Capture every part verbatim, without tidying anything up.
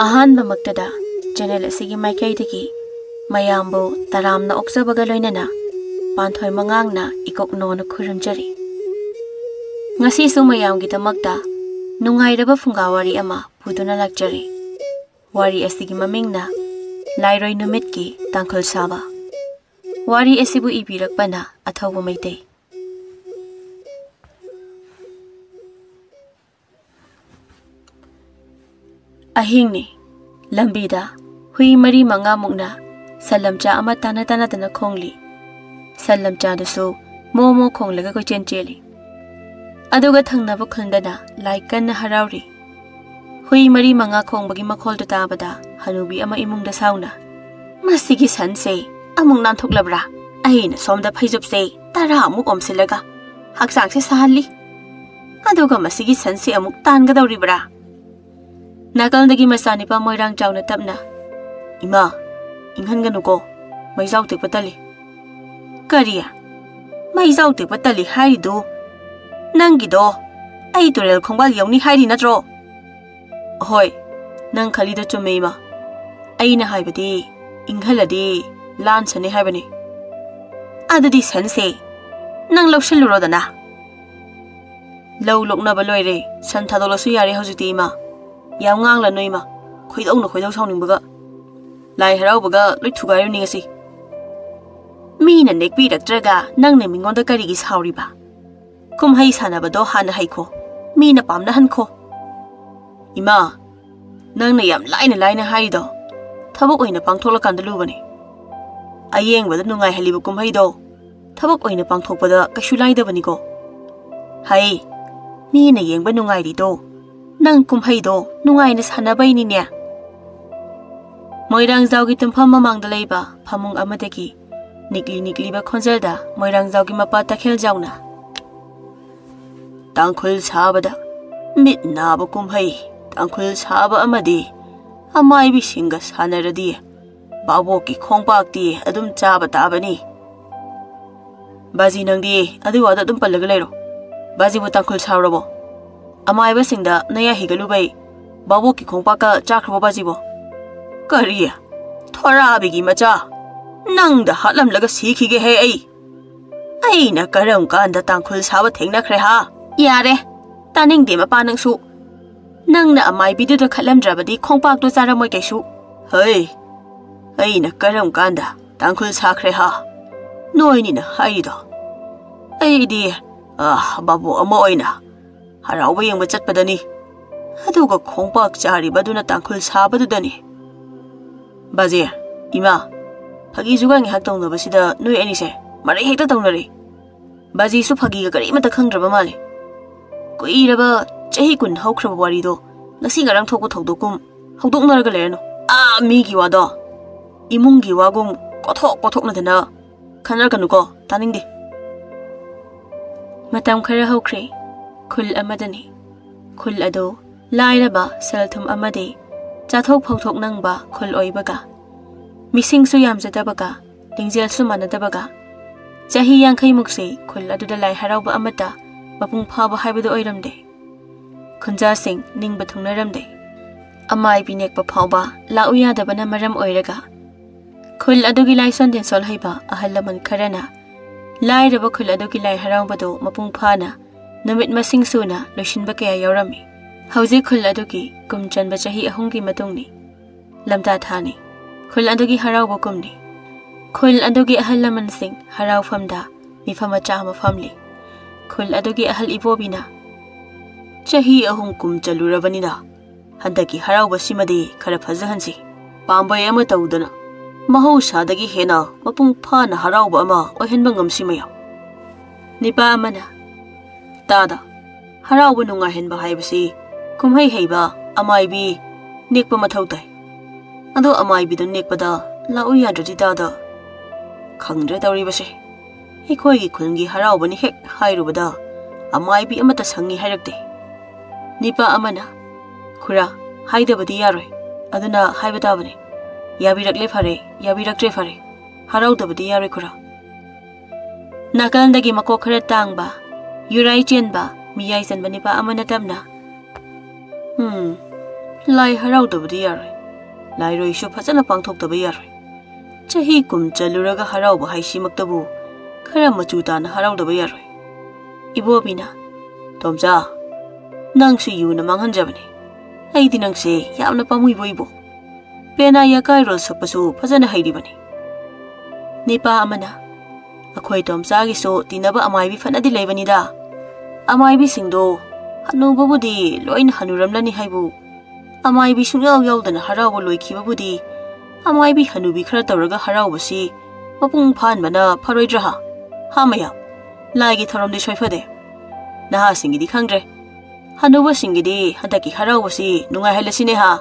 ꯑꯍꯥꯟꯕꯃꯛꯇꯗ channel ꯑꯁꯤꯒꯤ ꯃꯥꯏꯀꯩꯗꯒꯤ ꯃꯌꯥꯝꯕꯨ ꯇꯔꯥꯝꯅ ꯑꯣꯛꯆꯕꯒ ꯂꯣꯏꯅꯅ ꯄꯥꯟꯊꯣꯏ ꯃꯉꯥꯡꯅ ꯏꯀꯣꯛ ꯅꯣꯅ ꯈꯨꯔꯨꯝꯖꯔꯤ꯫ ꯉꯁꯤꯁꯨ ꯃꯌꯥꯝꯒꯤꯗꯃꯛꯇ ꯅꯨꯡꯉꯥꯏꯔꯕ ꯐꯨꯡꯒꯥ ꯋꯥꯔꯤ ꯑꯃ ꯄꯨꯗꯨꯅ ꯂꯥꯛꯆꯔꯤ꯫ ꯋꯥꯔꯤ ꯑꯁꯤꯒꯤ ꯃꯃꯤꯡꯅ ꯂꯥꯏꯔꯣꯏ ꯅꯨꯃꯤꯠꯀꯤ ꯇꯥꯡꯈꯨꯜ ꯁꯥꯕ꯫ ꯋꯥꯔꯤ ꯑꯁꯤꯕꯨ ꯏꯕꯤꯔꯛꯄꯅ ꯑꯊꯧꯕ ꯃꯩꯇꯩ꯫ ꯑꯍꯤꯡꯅꯤ꯫ ꯂꯝꯕꯤꯗ ꯍꯨꯏ ꯃꯔꯤ ꯃꯉꯥꯃꯨꯛꯅ ꯁꯟ ꯂꯝꯆꯥ ꯑꯃ ꯇꯥꯅ ꯇꯥꯅꯗꯅ ꯈꯣꯡꯂꯤ꯫ ꯁꯟ ꯂꯝꯆꯥꯗꯨꯁꯨ ꯃꯣ ꯃꯣ ꯈꯣꯡꯂꯒ ꯀꯣꯏꯆꯦꯟ ꯆꯦꯜꯂꯤ꯫ ꯑꯗꯨꯒ ꯊꯪꯅꯕ ꯈꯨꯟꯗꯅ ꯂꯥꯏ ꯀꯟꯅ ꯍꯔꯥꯎꯔꯤ꯫ ꯍꯨꯏ ꯃꯔꯤ ꯃꯉꯥ ꯈꯣꯡꯕꯒꯤ ꯃꯈꯣꯜꯗꯨ ꯇꯥꯕꯗ ꯍꯅꯨꯕꯤ ꯑꯃ ꯏꯃꯨꯡꯗ ꯁꯥꯎꯅ, "ꯃꯁꯤꯒꯤ ꯁꯟꯁꯦ ꯑꯃꯨꯛ ꯅꯥꯟꯊꯣꯛꯂꯕ꯭ꯔꯥ? ꯑꯩꯅ ꯁꯣꯝꯗ ꯐꯩꯖꯨꯞꯁꯦ ꯇꯔꯥꯃꯨꯛ ꯑꯣꯝꯁꯤꯜꯂꯒ ꯍꯛꯆꯥꯡꯁꯦ ꯁꯥꯍꯜꯂꯤ, ꯑꯗꯨꯒ ꯃꯁꯤꯒꯤ ꯁꯟꯁꯦ ꯑꯃꯨꯛ ꯇꯥꯟꯒꯗꯧꯔꯤꯕ꯭ꯔꯥ?" ꯅꯥꯀꯜꯗꯒꯤ ꯃꯆꯥꯅꯤꯄꯥ ꯃꯣꯏꯔꯥꯡ ꯆꯥꯎꯅ ꯇꯞꯅ, "ꯏꯃꯥ, ꯏꯪꯍꯟꯒꯅꯨꯀꯣ, ꯃꯩꯖꯥꯎ ꯇꯦꯛꯄ ꯇꯜꯂꯤ꯫" "ꯀꯔꯤ? ꯃꯩꯖꯥꯎ ꯇꯦꯛꯄ ꯇꯜꯂꯤ ꯍꯥꯏꯔꯤꯗꯨ ꯅꯪꯒꯤꯗꯣ ꯑꯩ ꯇꯨꯔꯦꯜ ꯈꯣꯡꯕꯥꯜ ꯌꯧꯅꯤ ꯍꯥꯏꯔꯤ ꯅꯠꯇ꯭ꯔꯣ?" "ꯍꯣꯏ, ꯅꯪ ꯈꯜꯂꯤꯗꯣ ꯆꯨꯝꯃꯦ ꯏꯃꯥ꯫ ꯑꯩꯅ ꯍꯥꯏꯕꯗꯤ ꯏꯪꯍꯜꯂꯗꯤ ꯂꯥꯟꯁꯅꯤ ꯍꯥꯏꯕꯅꯤ꯫" "ꯑꯗꯨꯗꯤ ꯁꯟꯁꯦ ꯅꯪ ꯂꯧꯁꯤꯜꯂꯨꯔꯣꯗꯅ꯫" "ꯂꯧ ꯂꯣꯛꯅꯕ ꯂꯣꯏꯔꯦ, ꯁꯟ ꯊꯥꯗꯣꯛꯂꯁꯨ ꯌꯥꯔꯦ ꯍꯧꯖꯤꯛꯇꯤ ꯏꯃꯥ꯫ ꯌꯥꯝ ꯉꯥꯡꯂꯅꯨ ꯏꯃꯥ, ꯈꯣꯏꯗꯧꯅ ꯈꯣꯏꯗꯧ ꯁꯥꯎꯅꯤꯡꯕꯒ꯫ ꯂꯥꯏ ꯍꯔꯥꯎꯕꯒ ꯂꯣꯏ ꯊꯨꯒꯥꯏꯔꯨꯅꯤ ꯉꯁꯤ꯫" "ꯃꯤꯅ ꯅꯦꯛꯄꯤꯔꯛꯇ꯭ꯔꯒ ꯅꯪꯅ ꯃꯤꯉꯣꯟꯗ ꯀꯔꯤꯒꯤ ꯁꯥꯎꯔꯤꯕ? ꯀꯨꯝꯍꯩ ꯁꯥꯟꯅꯕꯗꯣ ꯍꯥꯟꯅ ꯍꯩꯈꯣ, ꯃꯤꯅ ꯄꯥꯝꯅꯍꯟꯈꯣ꯫" "ꯏꯃꯥ, ꯅꯪꯅ ꯌꯥꯝ ꯂꯥꯏꯅ ꯂꯥꯏꯅ ꯍꯥꯏꯔꯤꯗꯣ ꯊꯕꯛ ꯑꯣꯏꯅ ꯄꯥꯡꯊꯣꯛꯂꯀꯥꯟꯗ ꯂꯨꯕꯅꯤ꯫ ꯑꯌꯦꯡꯕꯗ ꯅꯨꯡꯉꯥꯏꯍꯜꯂꯤꯕ ꯀꯨꯝꯍꯩꯗꯣ ꯊꯕꯛ ꯑꯣꯏꯅ ꯄꯥꯡꯊꯣꯛꯄꯗ ꯀꯩꯁꯨ ꯂꯥꯏꯗꯕꯅꯤꯀꯣ꯫ ꯍꯩ, ꯃꯤꯅ ꯌꯦꯡꯕ ꯅꯨꯡꯉꯥꯏꯔꯤꯗꯣ ꯅꯪ ꯀꯨꯝꯍꯩꯗꯣ ꯅꯨꯡꯉꯥꯏꯅ ꯁꯥꯟꯅꯕꯩꯅꯤꯅꯦ꯫" ꯃꯣꯏꯔꯥꯡꯖꯥꯎꯒꯤ ꯇꯨꯝꯐꯝ ꯃꯃꯥꯡꯗ ꯂꯩꯕ ꯐꯃꯨꯡ ꯑꯃꯗꯒꯤ ꯅꯤꯛꯂꯤ ꯅꯤꯛꯂꯤꯕ ꯈꯣꯟꯖꯦꯜꯗ ꯃꯣꯏꯔꯥꯡꯖꯥꯎꯒꯤ ꯃꯄꯥ ꯇꯈꯦꯜꯖꯥꯎꯅ, "ꯇꯥꯡꯈꯨꯜ ꯁꯥꯕꯗ ꯃꯤꯠ ꯅꯥꯕ ꯀꯨꯝꯍꯩ ꯇꯥꯡꯈꯨꯜ ꯁꯥꯕ ꯑꯃꯗꯤ ꯑꯃꯥꯏꯕꯤꯁꯤꯡꯒ ꯁꯥꯟꯅꯔꯗꯤ ꯚꯥꯕꯣꯛꯀꯤ ꯈꯣꯡꯄꯥꯛꯇꯤ ꯑꯗꯨꯝ ꯆꯥꯕ ꯇꯥꯕꯅꯤ꯫" "ꯕꯥꯖꯤ, ꯅꯪꯗꯤ ꯑꯗꯨ ꯋꯥꯗꯣ ꯑꯗꯨꯝ ꯄꯜꯂꯒ ꯂꯩꯔꯣ꯫ ꯕꯥꯖꯤꯕꯨ ꯇꯥꯡꯈꯨꯜ ꯁꯥꯎꯔꯕꯣ? ꯑꯃꯥꯏꯕꯁꯤꯡꯗ ꯅꯌꯥ ꯍꯤꯒꯠꯂꯨꯕꯩ ꯕꯥꯕꯣꯛꯀꯤ ꯈꯣꯡꯄꯥꯛꯀ ꯆꯥꯈ꯭ꯔꯕꯣ ꯕꯥꯖꯤꯕꯣ? ꯀꯔꯤ? ꯊꯣꯔꯥꯕꯤꯒꯤ ꯃꯆꯥ? ꯅꯪꯗ ꯍꯥꯠꯂꯝꯂꯒ ꯁꯤꯈꯤꯒꯦ ꯍꯦ ꯑꯩ꯫ ꯑꯩꯅ ꯀꯔꯝ ꯀꯥꯟꯗ ꯇꯥꯡꯈꯨꯜ ꯁꯥꯕ ꯊꯦꯡꯅꯈ꯭ꯔꯦ ꯍꯥ? ꯌꯥꯔꯦ, ꯇꯥꯅꯤꯡꯗꯦ ꯃꯄꯥ ꯅꯪꯁꯨ꯫ ꯅꯪꯅ ꯑꯃꯥꯏꯕꯤꯗꯨꯗ ꯈꯠꯂꯝꯗ꯭ꯔꯕꯗꯤ ꯈꯣꯡꯄꯥꯛꯇꯣ ꯆꯥꯔꯝꯃꯣꯏ ꯀꯩꯁꯨ꯫ ꯍꯩ, ꯑꯩꯅ ꯀꯔꯝ ꯀꯥꯟꯗ ꯇꯥꯡꯈꯨꯜ ꯁꯥꯈ꯭ꯔꯦ ꯍꯥ? ꯅꯣꯏꯅꯤꯅ ꯍꯥꯏꯔꯤꯗꯣ꯫ ꯑꯩꯗꯤ, ꯑꯥ, ꯕꯥꯕꯣꯛ ꯑꯃ ꯑꯣꯏꯅ ꯍꯔꯥꯎꯕ ꯌꯦꯡꯕ ꯆꯠꯄꯗꯅꯤ꯫ ꯑꯗꯨꯒ ꯈꯣꯡꯄꯥꯛ ꯆꯥꯔꯤꯕꯗꯨꯅ ꯇꯥꯡꯈꯨꯜ ꯁꯥꯕꯗꯨꯗꯅꯤ꯫ ꯕꯥꯖꯤ, ꯏꯃꯥ, ꯐꯥꯒꯤ ꯖꯨꯒꯥꯏ ꯉꯥꯏꯍꯥꯛ ꯇꯧꯅꯕꯁꯤꯗ ꯅꯣꯏ ꯑꯅꯤꯁꯦ ꯃꯔꯩ ꯍꯦꯛꯇ ꯇꯧꯅꯔꯦ꯫ ꯕꯥꯖꯤꯁꯨ ꯐꯥꯒꯤꯒ ꯀꯔꯤꯃꯠꯇ ꯈꯪꯗ꯭ꯔꯕ ꯃꯥꯜꯂꯦ꯫ ꯀꯨꯏꯔꯕ, ꯆꯍꯤ ꯀꯨꯟ ꯍꯧꯈ꯭ꯔꯕ ꯋꯥꯔꯤꯗꯣ ꯉꯁꯤ ꯉꯔꯥꯡ ꯊꯣꯛꯄ ꯊꯧꯗꯣꯛꯀꯨꯝ ꯍꯧꯗꯣꯛꯅꯔꯒ ꯂꯩꯔꯅꯨ꯫ ꯑꯥ, ꯃꯤꯒꯤ ꯋꯥꯗꯣ ꯏꯃꯨꯡꯒꯤ ꯋꯥꯒꯨꯝ ꯀꯣꯊꯣꯛ ꯀꯣꯊꯣꯛꯅꯗꯅ ꯈꯟꯅꯔꯛꯀꯅꯨꯀꯣ, ꯇꯥꯅꯤꯡꯗꯦ꯫ ꯃꯇꯝ ꯈꯔ ꯍꯧꯈ꯭ꯔꯦ꯫ ꯈꯨꯜ ꯑꯃꯗꯅꯤ꯫ ꯈꯨꯜ ꯑꯗꯨ ꯂꯥꯏꯔꯕ, ꯁꯦꯜ ꯊꯨꯝ ꯑꯃꯗꯤ ꯆꯥꯊꯣꯛ ꯐꯧꯊꯣꯛ ꯅꯪꯕ ꯈꯨꯜ ꯑꯣꯏꯕꯒ, ꯃꯤꯁꯤꯡꯁꯨ ꯌꯥꯝꯖꯗꯕꯒ, ꯂꯤꯡꯖꯦꯜꯁꯨ ꯃꯥꯟꯅꯗꯕꯒ, ꯆꯍꯤ ꯌꯥꯡꯈꯩꯃꯨꯛꯁꯦ ꯈꯨꯜ ꯑꯗꯨꯗ ꯂꯥꯏ ꯍꯔꯥꯎꯕ ꯑꯃꯠꯇ ꯃꯄꯨꯡ ꯐꯥꯕ ꯍꯥꯏꯕꯗꯨ ꯑꯣꯏꯔꯝꯗꯦ꯫ ꯈꯨꯟꯖꯥꯁꯤꯡ ꯅꯤꯡꯕ ꯊꯨꯡꯅꯔꯝꯗꯦ꯫ ꯑꯃꯥꯏꯕꯤ ꯅꯦꯛꯄ ꯐꯥꯎꯕ ꯂꯥꯛꯎ ꯌꯥꯗꯕꯅ ꯃꯔꯝ ꯑꯣꯏꯔꯒ, ꯈꯨꯜ ꯑꯗꯨꯒꯤ ꯂꯥꯏꯁꯣꯟ ꯇꯤꯟꯁꯣꯜ ꯍꯩꯕ ꯑꯍꯜ ꯂꯃꯟ ꯈꯔꯅ ꯂꯥꯏꯔꯕ ꯈꯨꯜ ꯑꯗꯨꯒꯤ ꯂꯥꯏ ꯍꯔꯥꯎꯕꯗꯨ ꯃꯄꯨꯡ ꯐꯥꯅ ꯅꯨꯃꯤꯠ ꯃꯁꯤꯡ ꯁꯨꯅ ꯂꯣꯏꯁꯤꯟꯕ ꯀꯌꯥ ꯌꯥꯎꯔꯝꯃꯤ꯫ ꯍꯧꯖꯤꯛ ꯈꯨꯜ ꯑꯗꯨꯒꯤ ꯀꯨꯝ ꯆꯟꯕ ꯆꯍꯤ ꯑꯍꯨꯝꯒꯤ ꯃꯇꯨꯡꯅꯤ꯫ ꯂꯝꯇꯥ ꯊꯥꯅꯤ꯫ ꯈꯨꯜ ꯑꯗꯨꯒꯤ ꯍꯔꯥꯎꯕ ꯀꯨꯝꯅꯤ꯫ ꯈꯨꯜ ꯑꯗꯨꯒꯤ ꯑꯍꯜ ꯂꯃꯟꯁꯤꯡ ꯍꯔꯥꯎꯐꯝꯗ ꯃꯤꯐꯝ ꯃꯆꯥ ꯑꯃ ꯐꯝꯂꯤ꯫ ꯈꯨꯜ ꯑꯗꯨꯒꯤ ꯑꯍꯜ ꯏꯕꯣꯕꯤꯅ, "ꯆꯍꯤ ꯑꯍꯨꯝ ꯀꯨꯝ ꯆꯜꯂꯨꯔꯕꯅꯤꯅ ꯍꯟꯗꯛꯀꯤ ꯍꯔꯥꯎꯕꯁꯤꯃꯗꯤ ꯈꯔ ꯐꯖꯍꯟꯁꯤ꯫ ꯄꯥꯝꯕꯩ ꯑꯃ ꯇꯧꯗꯅ ꯃꯍꯧꯁꯥꯗꯒꯤ ꯍꯦꯟꯅ ꯃꯄꯨꯡ ꯐꯥꯅ ꯍꯔꯥꯎꯕ ꯑꯃ ꯑꯣꯏꯍꯟꯕ ꯉꯝꯁꯤ ꯃꯌꯥꯝ꯫" ꯅꯤꯄꯥ ꯑꯃꯅ, "ꯇꯥꯗ, ꯍꯔꯥꯎꯕ ꯅꯨꯡꯉꯥꯏꯍꯟꯕ ꯍꯥꯏꯕꯁꯤ ꯀꯨꯝꯍꯩ ꯍꯩꯕ ꯑꯃꯥꯏꯕꯤ ꯅꯦꯛꯄ ꯃꯊꯧ ꯇꯥꯏ꯫ ꯑꯗꯣ ꯑꯃꯥꯏꯕꯤꯗꯨ ꯅꯦꯛꯄꯗ ꯂꯥꯛꯎ ꯌꯥꯗ꯭ꯔꯗꯤ ꯇꯥꯗ? ꯈꯪꯗ꯭ꯔꯦ ꯇꯧꯔꯤꯕꯁꯦ꯫ ꯑꯩꯈꯣꯏꯒꯤ ꯈꯨꯟꯒꯤ ꯍꯔꯥꯎꯕꯅꯤ ꯍꯦꯛ ꯍꯥꯏꯔꯨꯕꯗ ꯑꯃꯥꯏꯕꯤ ꯑꯃꯠꯇ ꯁꯪꯉꯤ ꯍꯥꯏꯔꯛꯇꯦ꯫" ꯅꯤꯄꯥ ꯑꯃꯅ, "ꯈꯨꯔꯥ, ꯍꯥꯏꯗꯕꯗꯤ ꯌꯥꯔꯣꯏ, ꯑꯗꯨꯅ ꯍꯥꯏꯕ ꯇꯥꯕꯅꯤ꯫ ꯌꯥꯕꯤꯔꯛꯂꯦ ꯐꯔꯦ, ꯌꯥꯕꯤꯔꯛꯇ꯭ꯔꯦ ꯐꯔꯦ, ꯍꯔꯥꯎꯗꯕꯗꯤ ꯌꯥꯔꯣꯏ ꯈꯨꯔꯥ꯫" ꯅꯥꯀꯜꯗꯒꯤ ꯃꯀꯣꯛ ꯈꯔ ꯇꯥꯡꯕ, ꯌꯨꯔꯥꯏ ꯆꯦꯟꯕ, ꯃꯤꯌꯥꯏ ꯆꯟꯕ ꯅꯤꯄꯥ ꯑꯃꯅ ꯇꯞꯅ, "ꯎꯝ, ꯂꯥꯏ ꯍꯔꯥꯎꯗꯕꯗꯤ ꯌꯥꯔꯣꯏ꯫ ꯂꯥꯏꯔꯣꯏꯁꯨ ꯐꯖꯅ ꯄꯥꯡꯊꯣꯛꯇꯕ ꯌꯥꯔꯣꯏ꯫ ꯆꯍꯤ ꯀꯨꯝ ꯆꯜꯂꯨꯔꯒ ꯍꯔꯥꯎꯕ ꯍꯥꯏꯁꯤꯃꯛꯇꯕꯨ ꯈꯔ ꯃꯆꯨ ꯇꯥꯅ ꯍꯔꯥꯎꯗꯕ ꯌꯥꯔꯣꯏ꯫ ꯏꯕꯣꯕꯤꯅ, "ꯇꯣꯝꯆꯥ, ꯅꯪꯁꯨ ꯌꯨꯅ ꯃꯥꯡꯍꯟꯖꯕꯅꯤ꯫ ꯑꯩꯗꯤ ꯅꯪꯁꯦ ꯌꯥꯝꯅ ꯄꯥꯝꯃꯨꯏꯕꯣ ꯏꯕꯣ꯫ ꯄꯦꯅꯥ ꯌꯥꯀꯥꯏꯔꯣꯜ ꯁꯛꯄꯁꯨ ꯐꯖꯅ ꯍꯩꯔꯤꯕꯅꯤ꯫ ꯅꯤꯄꯥ ꯑꯃꯅ, ꯑꯩꯈꯣꯏ ꯇꯣꯝꯆꯥꯒꯤꯁꯨ ꯇꯤꯟꯅꯕ ꯑꯃꯥꯏꯕꯤ ꯐꯅꯗꯤ ꯂꯩꯕꯅꯤꯗ꯫ ꯑꯃꯥꯏꯕꯤꯁꯤꯡꯗꯣ ꯍꯅꯨꯕꯕꯨꯗꯤ ꯂꯣꯏꯅ ꯍꯅꯨꯔꯝꯂꯅꯤ ꯍꯥꯏꯕꯨ, ꯑꯃꯥꯏꯕꯤ ꯁꯨꯡꯌꯥꯎ ꯌꯥꯎꯗꯅ ꯍꯔꯥꯎꯕ ꯂꯣꯏꯈꯤꯕꯕꯨꯗꯤ, ꯑꯃꯥꯏꯕꯤ ꯍꯅꯨꯕꯤ ꯈꯔ ꯇꯧꯔꯒ ꯍꯔꯥꯎꯕꯁꯤ ꯃꯄꯨꯡ ꯐꯥꯍꯟꯕꯅ ꯐꯔꯣꯏꯗ꯭ꯔꯥ ꯍꯥ? ꯍꯥ ꯃꯌꯥꯝ, ꯂꯥꯏꯒꯤ ꯊꯧꯔꯝꯗꯤ ꯁꯣꯏꯐꯗꯦ꯫ ꯅꯍꯥꯁꯤꯡꯒꯤꯗꯤ ꯈꯪꯗ꯭ꯔꯦ꯫ ꯍꯅꯨꯕꯁꯤꯡꯒꯤꯗꯤ ꯍꯟꯗꯛꯀꯤ ꯍꯔꯥꯎꯕꯁꯤ ꯅꯨꯡꯉꯥꯏꯍꯜꯂꯁꯤꯅꯦ ꯍꯥ?"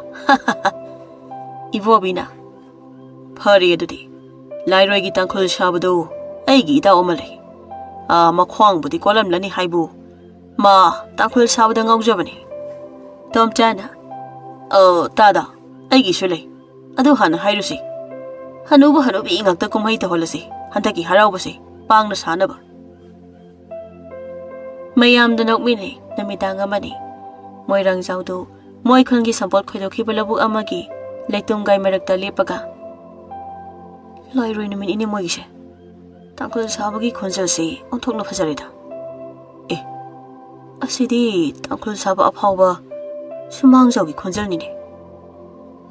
ꯏꯕꯣꯕꯤꯅ, "ꯐꯔꯦ ꯑꯗꯨꯗꯤ꯫ ꯂꯥꯏꯔꯣꯏꯒꯤ ꯇꯥꯡꯈꯨꯜ ꯁꯥꯕꯗꯨ ꯑꯩꯒꯤ ꯏꯇꯥꯎ ꯑꯃ ꯂꯩ꯫ ꯑꯥ, ꯃꯈ꯭ꯋꯥꯡꯕꯨꯗꯤ ꯀꯣꯜꯂꯝꯂꯅꯤ ꯍꯥꯏꯕꯨ, ꯃꯥ ꯇꯥꯡꯈꯨꯜ ꯁꯥꯕꯗ ꯉꯥꯎꯖꯕꯅꯤ꯫" ꯇꯣꯝꯆꯥꯅ, "ꯑ, ꯇꯥꯗ, ꯑꯩꯒꯤꯁꯨ ꯂꯩ꯫ ꯑꯗꯨ ꯍꯥꯟꯅ ꯍꯥꯏꯔꯨꯁꯤ꯫ ꯍꯅꯨꯕ ꯍꯅꯨꯕꯤ ꯉꯥꯛꯇ ꯀꯨꯝꯍꯩ ꯇꯧꯍꯜꯂꯁꯤ ꯍꯟꯗꯛꯀꯤ ꯍꯔꯥꯎꯕꯁꯦ ꯄꯥꯡꯅ ꯁꯥꯅꯕ꯫" ꯃꯌꯥꯝꯗ ꯅꯣꯛꯃꯤꯟꯅꯩ꯫ ꯅꯨꯃꯤꯗꯥꯡ ꯑꯃꯅꯤ꯫ ꯃꯣꯏꯔꯥꯡꯖꯥꯎꯗꯨ ꯃꯣꯏ ꯈꯨꯜꯒꯤ ꯁꯝꯄꯣꯠ ꯈꯣꯏꯗꯣꯛꯈꯤꯕ ꯂꯧꯕꯨꯛ ꯑꯃꯒꯤ ꯂꯩꯇꯨꯝꯒꯥꯏ ꯃꯔꯛꯇ ꯂꯦꯞꯄꯒ, "ꯂꯥꯏꯔꯣꯏ ꯅꯨꯃꯤꯠꯅꯤꯅꯦ ꯃꯣꯏꯒꯤꯁꯦ꯫ ꯇꯥꯡꯈꯨꯜ ꯁꯥꯕꯒꯤ ꯈꯣꯟꯖꯦꯜꯁꯤ ꯑꯣꯟꯊꯣꯛꯅ ꯐꯖꯔꯦꯗ꯫ ꯑꯦ, ꯑꯁꯤꯗꯤ ꯇꯥꯡꯈꯨꯜ ꯁꯥꯕ ꯑꯐꯥꯎꯕ ꯁꯨꯃꯥꯡꯖꯥꯎꯒꯤ ꯈꯣꯟꯖꯦꯜꯅꯤꯅꯦ꯫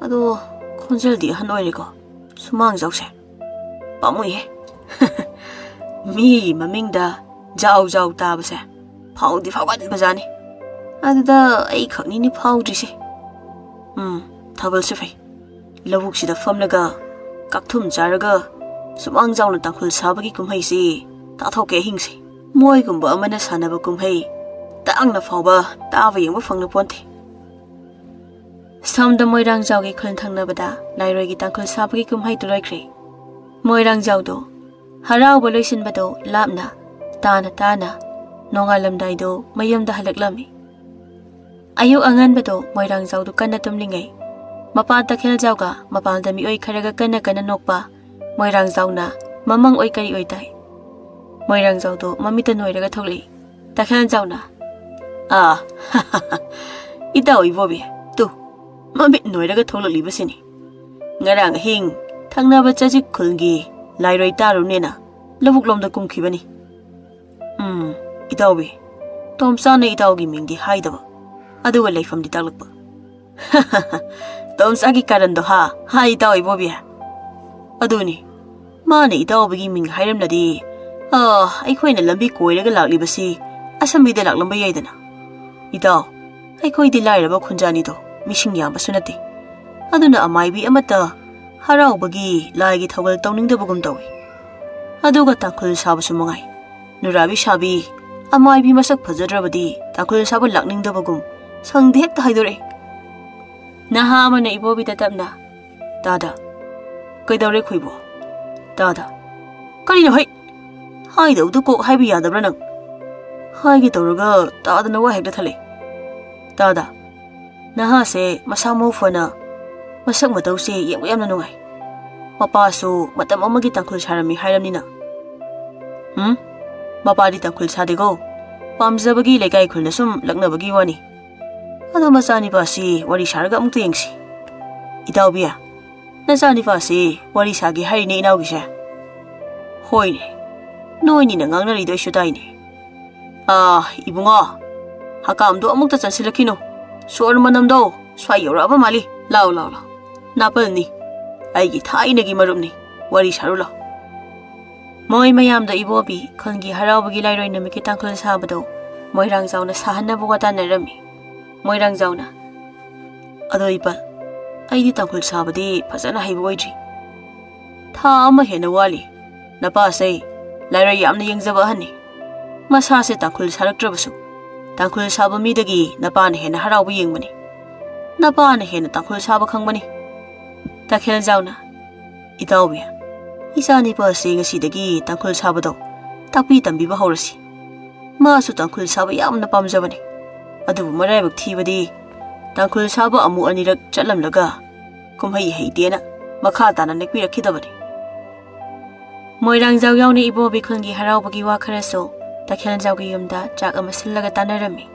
ꯑꯗꯣ ꯈꯣꯟꯖꯦꯜꯗꯤ ꯑꯍꯟ ꯑꯣꯏꯔꯦꯀꯣ ꯁꯨꯃꯥꯡꯖꯥꯎꯁꯦ꯫ ꯄꯥꯝꯃꯨꯏꯍꯦ꯫ ꯃꯤꯒꯤ ꯃꯃꯤꯡꯗ ꯖꯥꯎ ꯖꯥꯎ ꯇꯥꯕꯁꯦ ꯐꯥꯎꯗꯤ ꯐꯥꯎꯒꯟꯕꯖꯥꯠꯅꯤ꯫ ꯑꯗꯨꯗ ꯑꯩꯈꯛꯅꯤꯅꯦ ꯐꯥꯎꯗ꯭ꯔꯤꯁꯦ꯫ ꯎꯝ, ꯊꯥꯕꯜꯁꯨ ꯐꯩ꯫ ꯂꯧꯕꯨꯛꯁꯤꯗ ꯐꯝꯂꯒ ꯀꯥꯛꯊꯨꯝ ꯆꯥꯔꯒ ꯁꯨꯃꯥꯡꯖꯥꯎꯅ ꯇꯥꯡꯈꯨꯜ ꯁꯥꯕꯒꯤ ꯀꯨꯝꯍꯩꯁꯤ ꯇꯥꯊꯣꯛꯀꯦ ꯑꯍꯤꯡꯁꯦ꯫ ꯃꯣꯏꯒꯨꯝꯕ ꯑꯃꯅ ꯁꯥꯟꯅꯕ ꯀꯨꯝꯍꯩ ꯇꯥꯡꯅ ꯐꯥꯎꯕ ꯇꯥꯕ ꯌꯦꯡꯕ ꯐꯪꯅ ꯄꯣꯟꯇꯦ꯫" ꯁꯣꯝꯗ ꯃꯣꯏꯔꯥꯡꯖꯥꯎꯒꯤ ꯈꯨꯜ ꯊꯪꯅꯕꯗ ꯂꯥꯏꯔꯣꯏꯒꯤ ꯇꯥꯡꯈꯨꯜ ꯁꯥꯕꯒꯤ ꯀꯨꯝꯍꯩꯗꯨ ꯂꯣꯏꯈ꯭ꯔꯦ꯫ ꯃꯣꯏꯔꯥꯡꯖꯥꯎꯗꯣ ꯍꯔꯥꯎꯕ ꯂꯣꯏꯁꯤꯟꯕꯗꯣ ꯂꯥꯞꯅ, ꯇꯥꯅ ꯇꯥꯅ, ꯅꯣꯡꯉꯥꯜꯂꯝꯗꯥꯏꯗꯣ ꯃꯌꯨꯝꯗ ꯍꯜꯂꯛꯂꯝꯃꯤ꯫ ꯑꯌꯨꯛ ꯑꯉꯟꯕꯗꯣ ꯃꯣꯏꯔꯥꯡꯖꯥꯎꯗꯨ ꯀꯟꯅ ꯇꯨꯝꯂꯤꯉꯩ, ꯃꯄꯥ ꯇꯈꯦꯜꯖꯥꯎꯒ ꯃꯄꯥꯟꯗ ꯃꯤꯑꯣꯏ ꯈꯔꯒ ꯀꯟꯅ ꯀꯟꯅ ꯅꯣꯛꯄ ꯃꯣꯏꯔꯥꯡꯖꯥꯎꯅ ꯃꯃꯪ ꯑꯣꯏ ꯀꯔꯤ ꯑꯣꯏ ꯇꯥꯏ꯫ ꯃꯣꯏꯔꯥꯡꯖꯥꯎꯗꯨ ꯃꯃꯤꯠꯇ ꯅꯣꯏꯔꯒ ꯊꯣꯛꯂꯛꯏ꯫ ꯇꯈꯦꯜꯖꯥꯎꯅ, "ꯑꯥ, ꯏꯇꯥꯎ ꯏꯕꯣꯕꯤ, ꯇꯨ, ꯃꯃꯤꯠ ꯅꯣꯏꯔꯒ ꯊꯣꯛꯂꯛꯂꯤꯕꯁꯤꯅꯤ꯫ ꯉꯔꯥꯡ ꯑꯍꯤꯡ ꯊꯪꯅꯕ ꯆꯖꯤꯛ ꯈꯨꯜꯒꯤ ꯂꯥꯏꯔꯣꯏ ꯇꯥꯔꯨꯅꯦꯅ ꯂꯧꯕꯨꯛꯂꯣꯝꯗ ꯀꯨꯝꯈꯤꯕꯅꯤ꯫ ꯎꯝ, ꯏꯇꯥꯎꯕꯤ, ꯇꯣꯝꯆꯥꯅ ꯏꯇꯥꯎꯒꯤ ꯃꯤꯡꯗꯤ ꯍꯥꯏꯗꯕ, ꯑꯗꯨꯒ ꯂꯩꯐꯝꯗꯤ ꯇꯥꯛꯂꯛꯄ꯫ ꯇꯣꯝꯆꯥꯒꯤ ꯀꯥꯔꯟꯗꯣ ꯍꯥ? ꯍꯥ, ꯏꯇꯥꯎ ꯏꯕꯣꯕꯤ? ꯑꯗꯨꯅꯤ, ꯃꯥꯅ ꯏꯇꯥꯎꯕꯤꯒꯤ ꯃꯤꯡ ꯍꯥꯏꯔꯝꯂꯗꯤ, ꯑ, ꯑꯩꯈꯣꯏꯅ ꯂꯝꯕꯤ ꯀꯣꯏꯔꯒ ꯂꯥꯛꯂꯤꯕꯁꯤ ꯑꯁꯝꯕꯤꯗ ꯂꯥꯛꯂꯝꯕ ꯌꯥꯏꯗꯅ꯫ ꯏꯇꯥꯎ, ꯑꯩꯈꯣꯏꯗꯤ ꯂꯥꯏꯔꯕ ꯈꯨꯟꯖꯥꯅꯤꯗꯣ, ꯃꯤꯁꯤꯡ ꯌꯥꯝꯕꯁꯨ ꯅꯠꯇꯦ꯫ ꯑꯗꯨꯅ ꯑꯃꯥꯏꯕꯤ ꯑꯃꯠꯇ ꯍꯔꯥꯎꯕꯒꯤ ꯂꯥꯏꯒꯤ ꯊꯧꯒꯜ ꯇꯧꯅꯤꯡꯗꯕꯒꯨꯝ ꯇꯧꯏ꯫ ꯑꯗꯨꯒ ꯇꯥꯡꯈꯨꯜ ꯁꯥꯕꯁꯨ ꯃꯉꯥꯏ, ꯅꯨꯔꯥꯕꯤ ꯁꯥꯕꯤ, ꯑꯃꯥꯏꯕꯤ ꯃꯁꯛ ꯐꯖꯗ꯭ꯔꯕꯗꯤ ꯇꯥꯡꯈꯨꯜ ꯁꯥꯕ ꯂꯥꯛꯅꯤꯡꯗꯕꯒꯨꯝ ꯁꯪꯗ ꯍꯦꯛꯇ ꯍꯥꯏꯗꯣꯔꯛꯏ꯫ ꯅꯍꯥ ꯑꯃꯅ ꯏꯕꯣꯕꯤꯗ ꯇꯞꯅ, "ꯇꯥꯗ, ꯀꯩꯗꯧꯔꯦ ꯈꯣꯏꯕꯣ?" ꯇꯥꯗ, "ꯀꯔꯤꯅꯣ ꯍꯩ? ꯍꯥꯏꯗꯧꯗꯨ ꯀꯣꯛ ꯍꯥꯏꯕ ꯌꯥꯗꯕ꯭ꯔꯥ ꯅꯪ? ꯍꯥꯏꯒꯦ ꯇꯧꯔꯒ ꯇꯥꯗꯅ ꯋꯥ ꯍꯦꯛꯇ ꯊꯠꯂꯦ꯫ ꯇꯥꯗ, ꯅꯍꯥꯁꯦ ꯃꯁꯥ ꯃꯎ ꯐꯅ, ꯃꯁꯛ ꯃꯇꯧꯁꯦ ꯌꯦꯡꯕ ꯌꯥꯝꯅ ꯅꯨꯡꯉꯥꯏ꯫ ꯃꯄꯥꯁꯨ ꯃꯇꯝ ꯑꯃꯒꯤ ꯇꯥꯡꯈꯨꯜ ꯁꯥꯔꯝꯃꯤ ꯍꯥꯏꯔꯝꯅꯤꯅ?" "ꯎꯝ, ꯃꯄꯥꯗꯤ ꯇꯥꯡꯈꯨꯜ ꯁꯥꯗꯦꯀꯣ꯫ ꯄꯥꯝꯖꯕꯒꯤ ꯂꯩꯀꯥꯏ ꯈꯨꯜꯗ ꯁꯨꯝ ꯂꯛꯅꯕꯒꯤ ꯋꯥꯅꯤ꯫ ꯑꯗꯣ ꯃꯆꯥꯅꯤꯄꯥꯁꯤ ꯋꯥꯔꯤ ꯁꯥꯔꯒ ꯑꯃꯨꯛꯇ ꯌꯦꯡꯁꯤ꯫ ꯏꯇꯥꯎꯕꯤ, ꯅꯆꯥꯅꯤꯄꯥꯁꯤ ꯋꯥꯔꯤ ꯁꯥꯒꯦ ꯍꯥꯏꯔꯤꯅꯦ ꯏꯅꯥꯎꯒꯤꯁꯦ?" "ꯍꯣꯏꯅꯦ, ꯅꯣꯏꯅꯤꯅ ꯉꯥꯡꯅꯔꯤꯗꯣ ꯑꯩꯁꯨ ꯇꯥꯏꯅꯦ꯫ ꯑꯥ, ꯏꯕꯨꯡꯉꯣ, ꯍꯀꯥꯝꯗꯣ ꯑꯃꯨꯛꯇ ꯆꯟꯁꯤꯜꯂꯛꯈꯤꯅꯨ꯫ ꯁꯣꯔ ꯃꯅꯝꯗꯣ ꯁ꯭ꯋꯥꯏ ꯌꯧꯔꯛꯑꯕ ꯃꯥꯜꯂꯤ꯫ ꯂꯥꯎ, ꯂꯥꯎ, ꯂꯥꯎ꯫ ꯅꯥꯄꯜꯅꯤ꯫ ꯑꯩꯒꯤ ꯊꯥꯏꯅꯒꯤ ꯃꯔꯨꯞꯅꯤ꯫ ꯋꯥꯔꯤ ꯁꯥꯔꯨ ꯂꯥꯎ꯫" ꯃꯣꯏ ꯃꯌꯥꯝꯗꯣ ꯏꯕꯣꯕꯤ ꯈꯨꯜꯒꯤ ꯍꯔꯥꯎꯕꯒꯤ ꯂꯥꯏꯔꯣꯏ ꯅꯨꯃꯤꯠꯀꯤ ꯇꯥꯡꯈꯨꯜ ꯁꯥꯕꯗꯣ ꯃꯣꯏꯔꯥꯡꯖꯥꯎꯅ ꯁꯥꯍꯟꯅꯕ ꯋꯥ ꯇꯥꯟꯅꯔꯝꯃꯤ꯫ ꯃꯣꯏꯔꯥꯡꯖꯥꯎꯅ, "ꯑꯗꯣ ꯏꯄꯥ, ꯑꯩꯗꯤ ꯇꯥꯡꯈꯨꯜ ꯁꯥꯕꯗꯤ ꯐꯖꯅ ꯍꯩꯕ ꯑꯣꯏꯗ꯭ꯔꯤ꯫ ꯊꯥ ꯑꯃ ꯍꯦꯟꯅ ꯋꯥꯠꯂꯤ꯫ ꯅꯄꯥꯁꯦ ꯂꯥꯏꯔꯣꯏ ꯌꯥꯝꯅ ꯌꯦꯡꯖꯕ ꯑꯍꯟꯅꯤ꯫ ꯃꯁꯥꯁꯦ ꯇꯥꯡꯈꯨꯜ ꯁꯥꯔꯛꯇ꯭ꯔꯕꯁꯨ, ꯇꯥꯡꯈꯨꯜ ꯁꯥꯕ ꯃꯤꯗꯒꯤ ꯅꯄꯥꯅ ꯍꯦꯟꯅ ꯍꯔꯥꯎꯕ ꯌꯦꯡꯕꯅꯤ꯫ ꯅꯄꯥꯅ ꯍꯦꯟꯅ ꯇꯥꯡꯈꯨꯜ ꯁꯥꯕ ꯈꯪꯕꯅꯤ꯫" ꯇꯈꯦꯜꯖꯥꯎꯅ, "ꯏꯇꯥꯎꯕꯤ, ꯏꯆꯥꯅꯤꯄꯥꯁꯦ ꯉꯁꯤꯗꯒꯤ ꯇꯥꯡꯈꯨꯜ ꯁꯥꯕꯗꯣ ꯇꯥꯛꯄꯤ ꯇꯝꯕꯤꯕ ꯍꯧꯔꯁꯤ꯫ ꯃꯥꯁꯨ ꯇꯥꯡꯈꯨꯜ ꯁꯥꯕ ꯌꯥꯝꯅ ꯄꯥꯝꯖꯕꯅꯤ꯫ ꯑꯗꯨꯕꯨ ꯃꯔꯥꯏꯕꯛ ꯊꯤꯕꯗꯤ ꯇꯥꯡꯈꯨꯜ ꯁꯥꯕ ꯑꯃꯨꯛ ꯑꯅꯤꯔꯛ ꯆꯠꯂꯝꯂꯒ ꯀꯨꯝꯍꯩ ꯍꯩꯇꯦꯅ ꯃꯈꯥ ꯇꯥꯅ ꯅꯦꯛꯄꯤꯔꯛꯈꯤꯗꯕꯅꯤ꯫" ꯃꯣꯏꯔꯥꯡꯖꯥꯎ ꯌꯥꯎꯅ ꯏꯕꯣꯕꯤ ꯈꯨꯜꯒꯤ ꯍꯔꯥꯎꯕꯒꯤ ꯋꯥ ꯈꯔꯁꯨ ꯇꯈꯦꯜꯖꯥꯎꯒꯤ ꯌꯨꯝꯗ ꯆꯥꯛ ꯑꯃ ꯁꯤꯜꯂꯒ ꯇꯥꯟꯅꯔꯝꯃꯤ꯫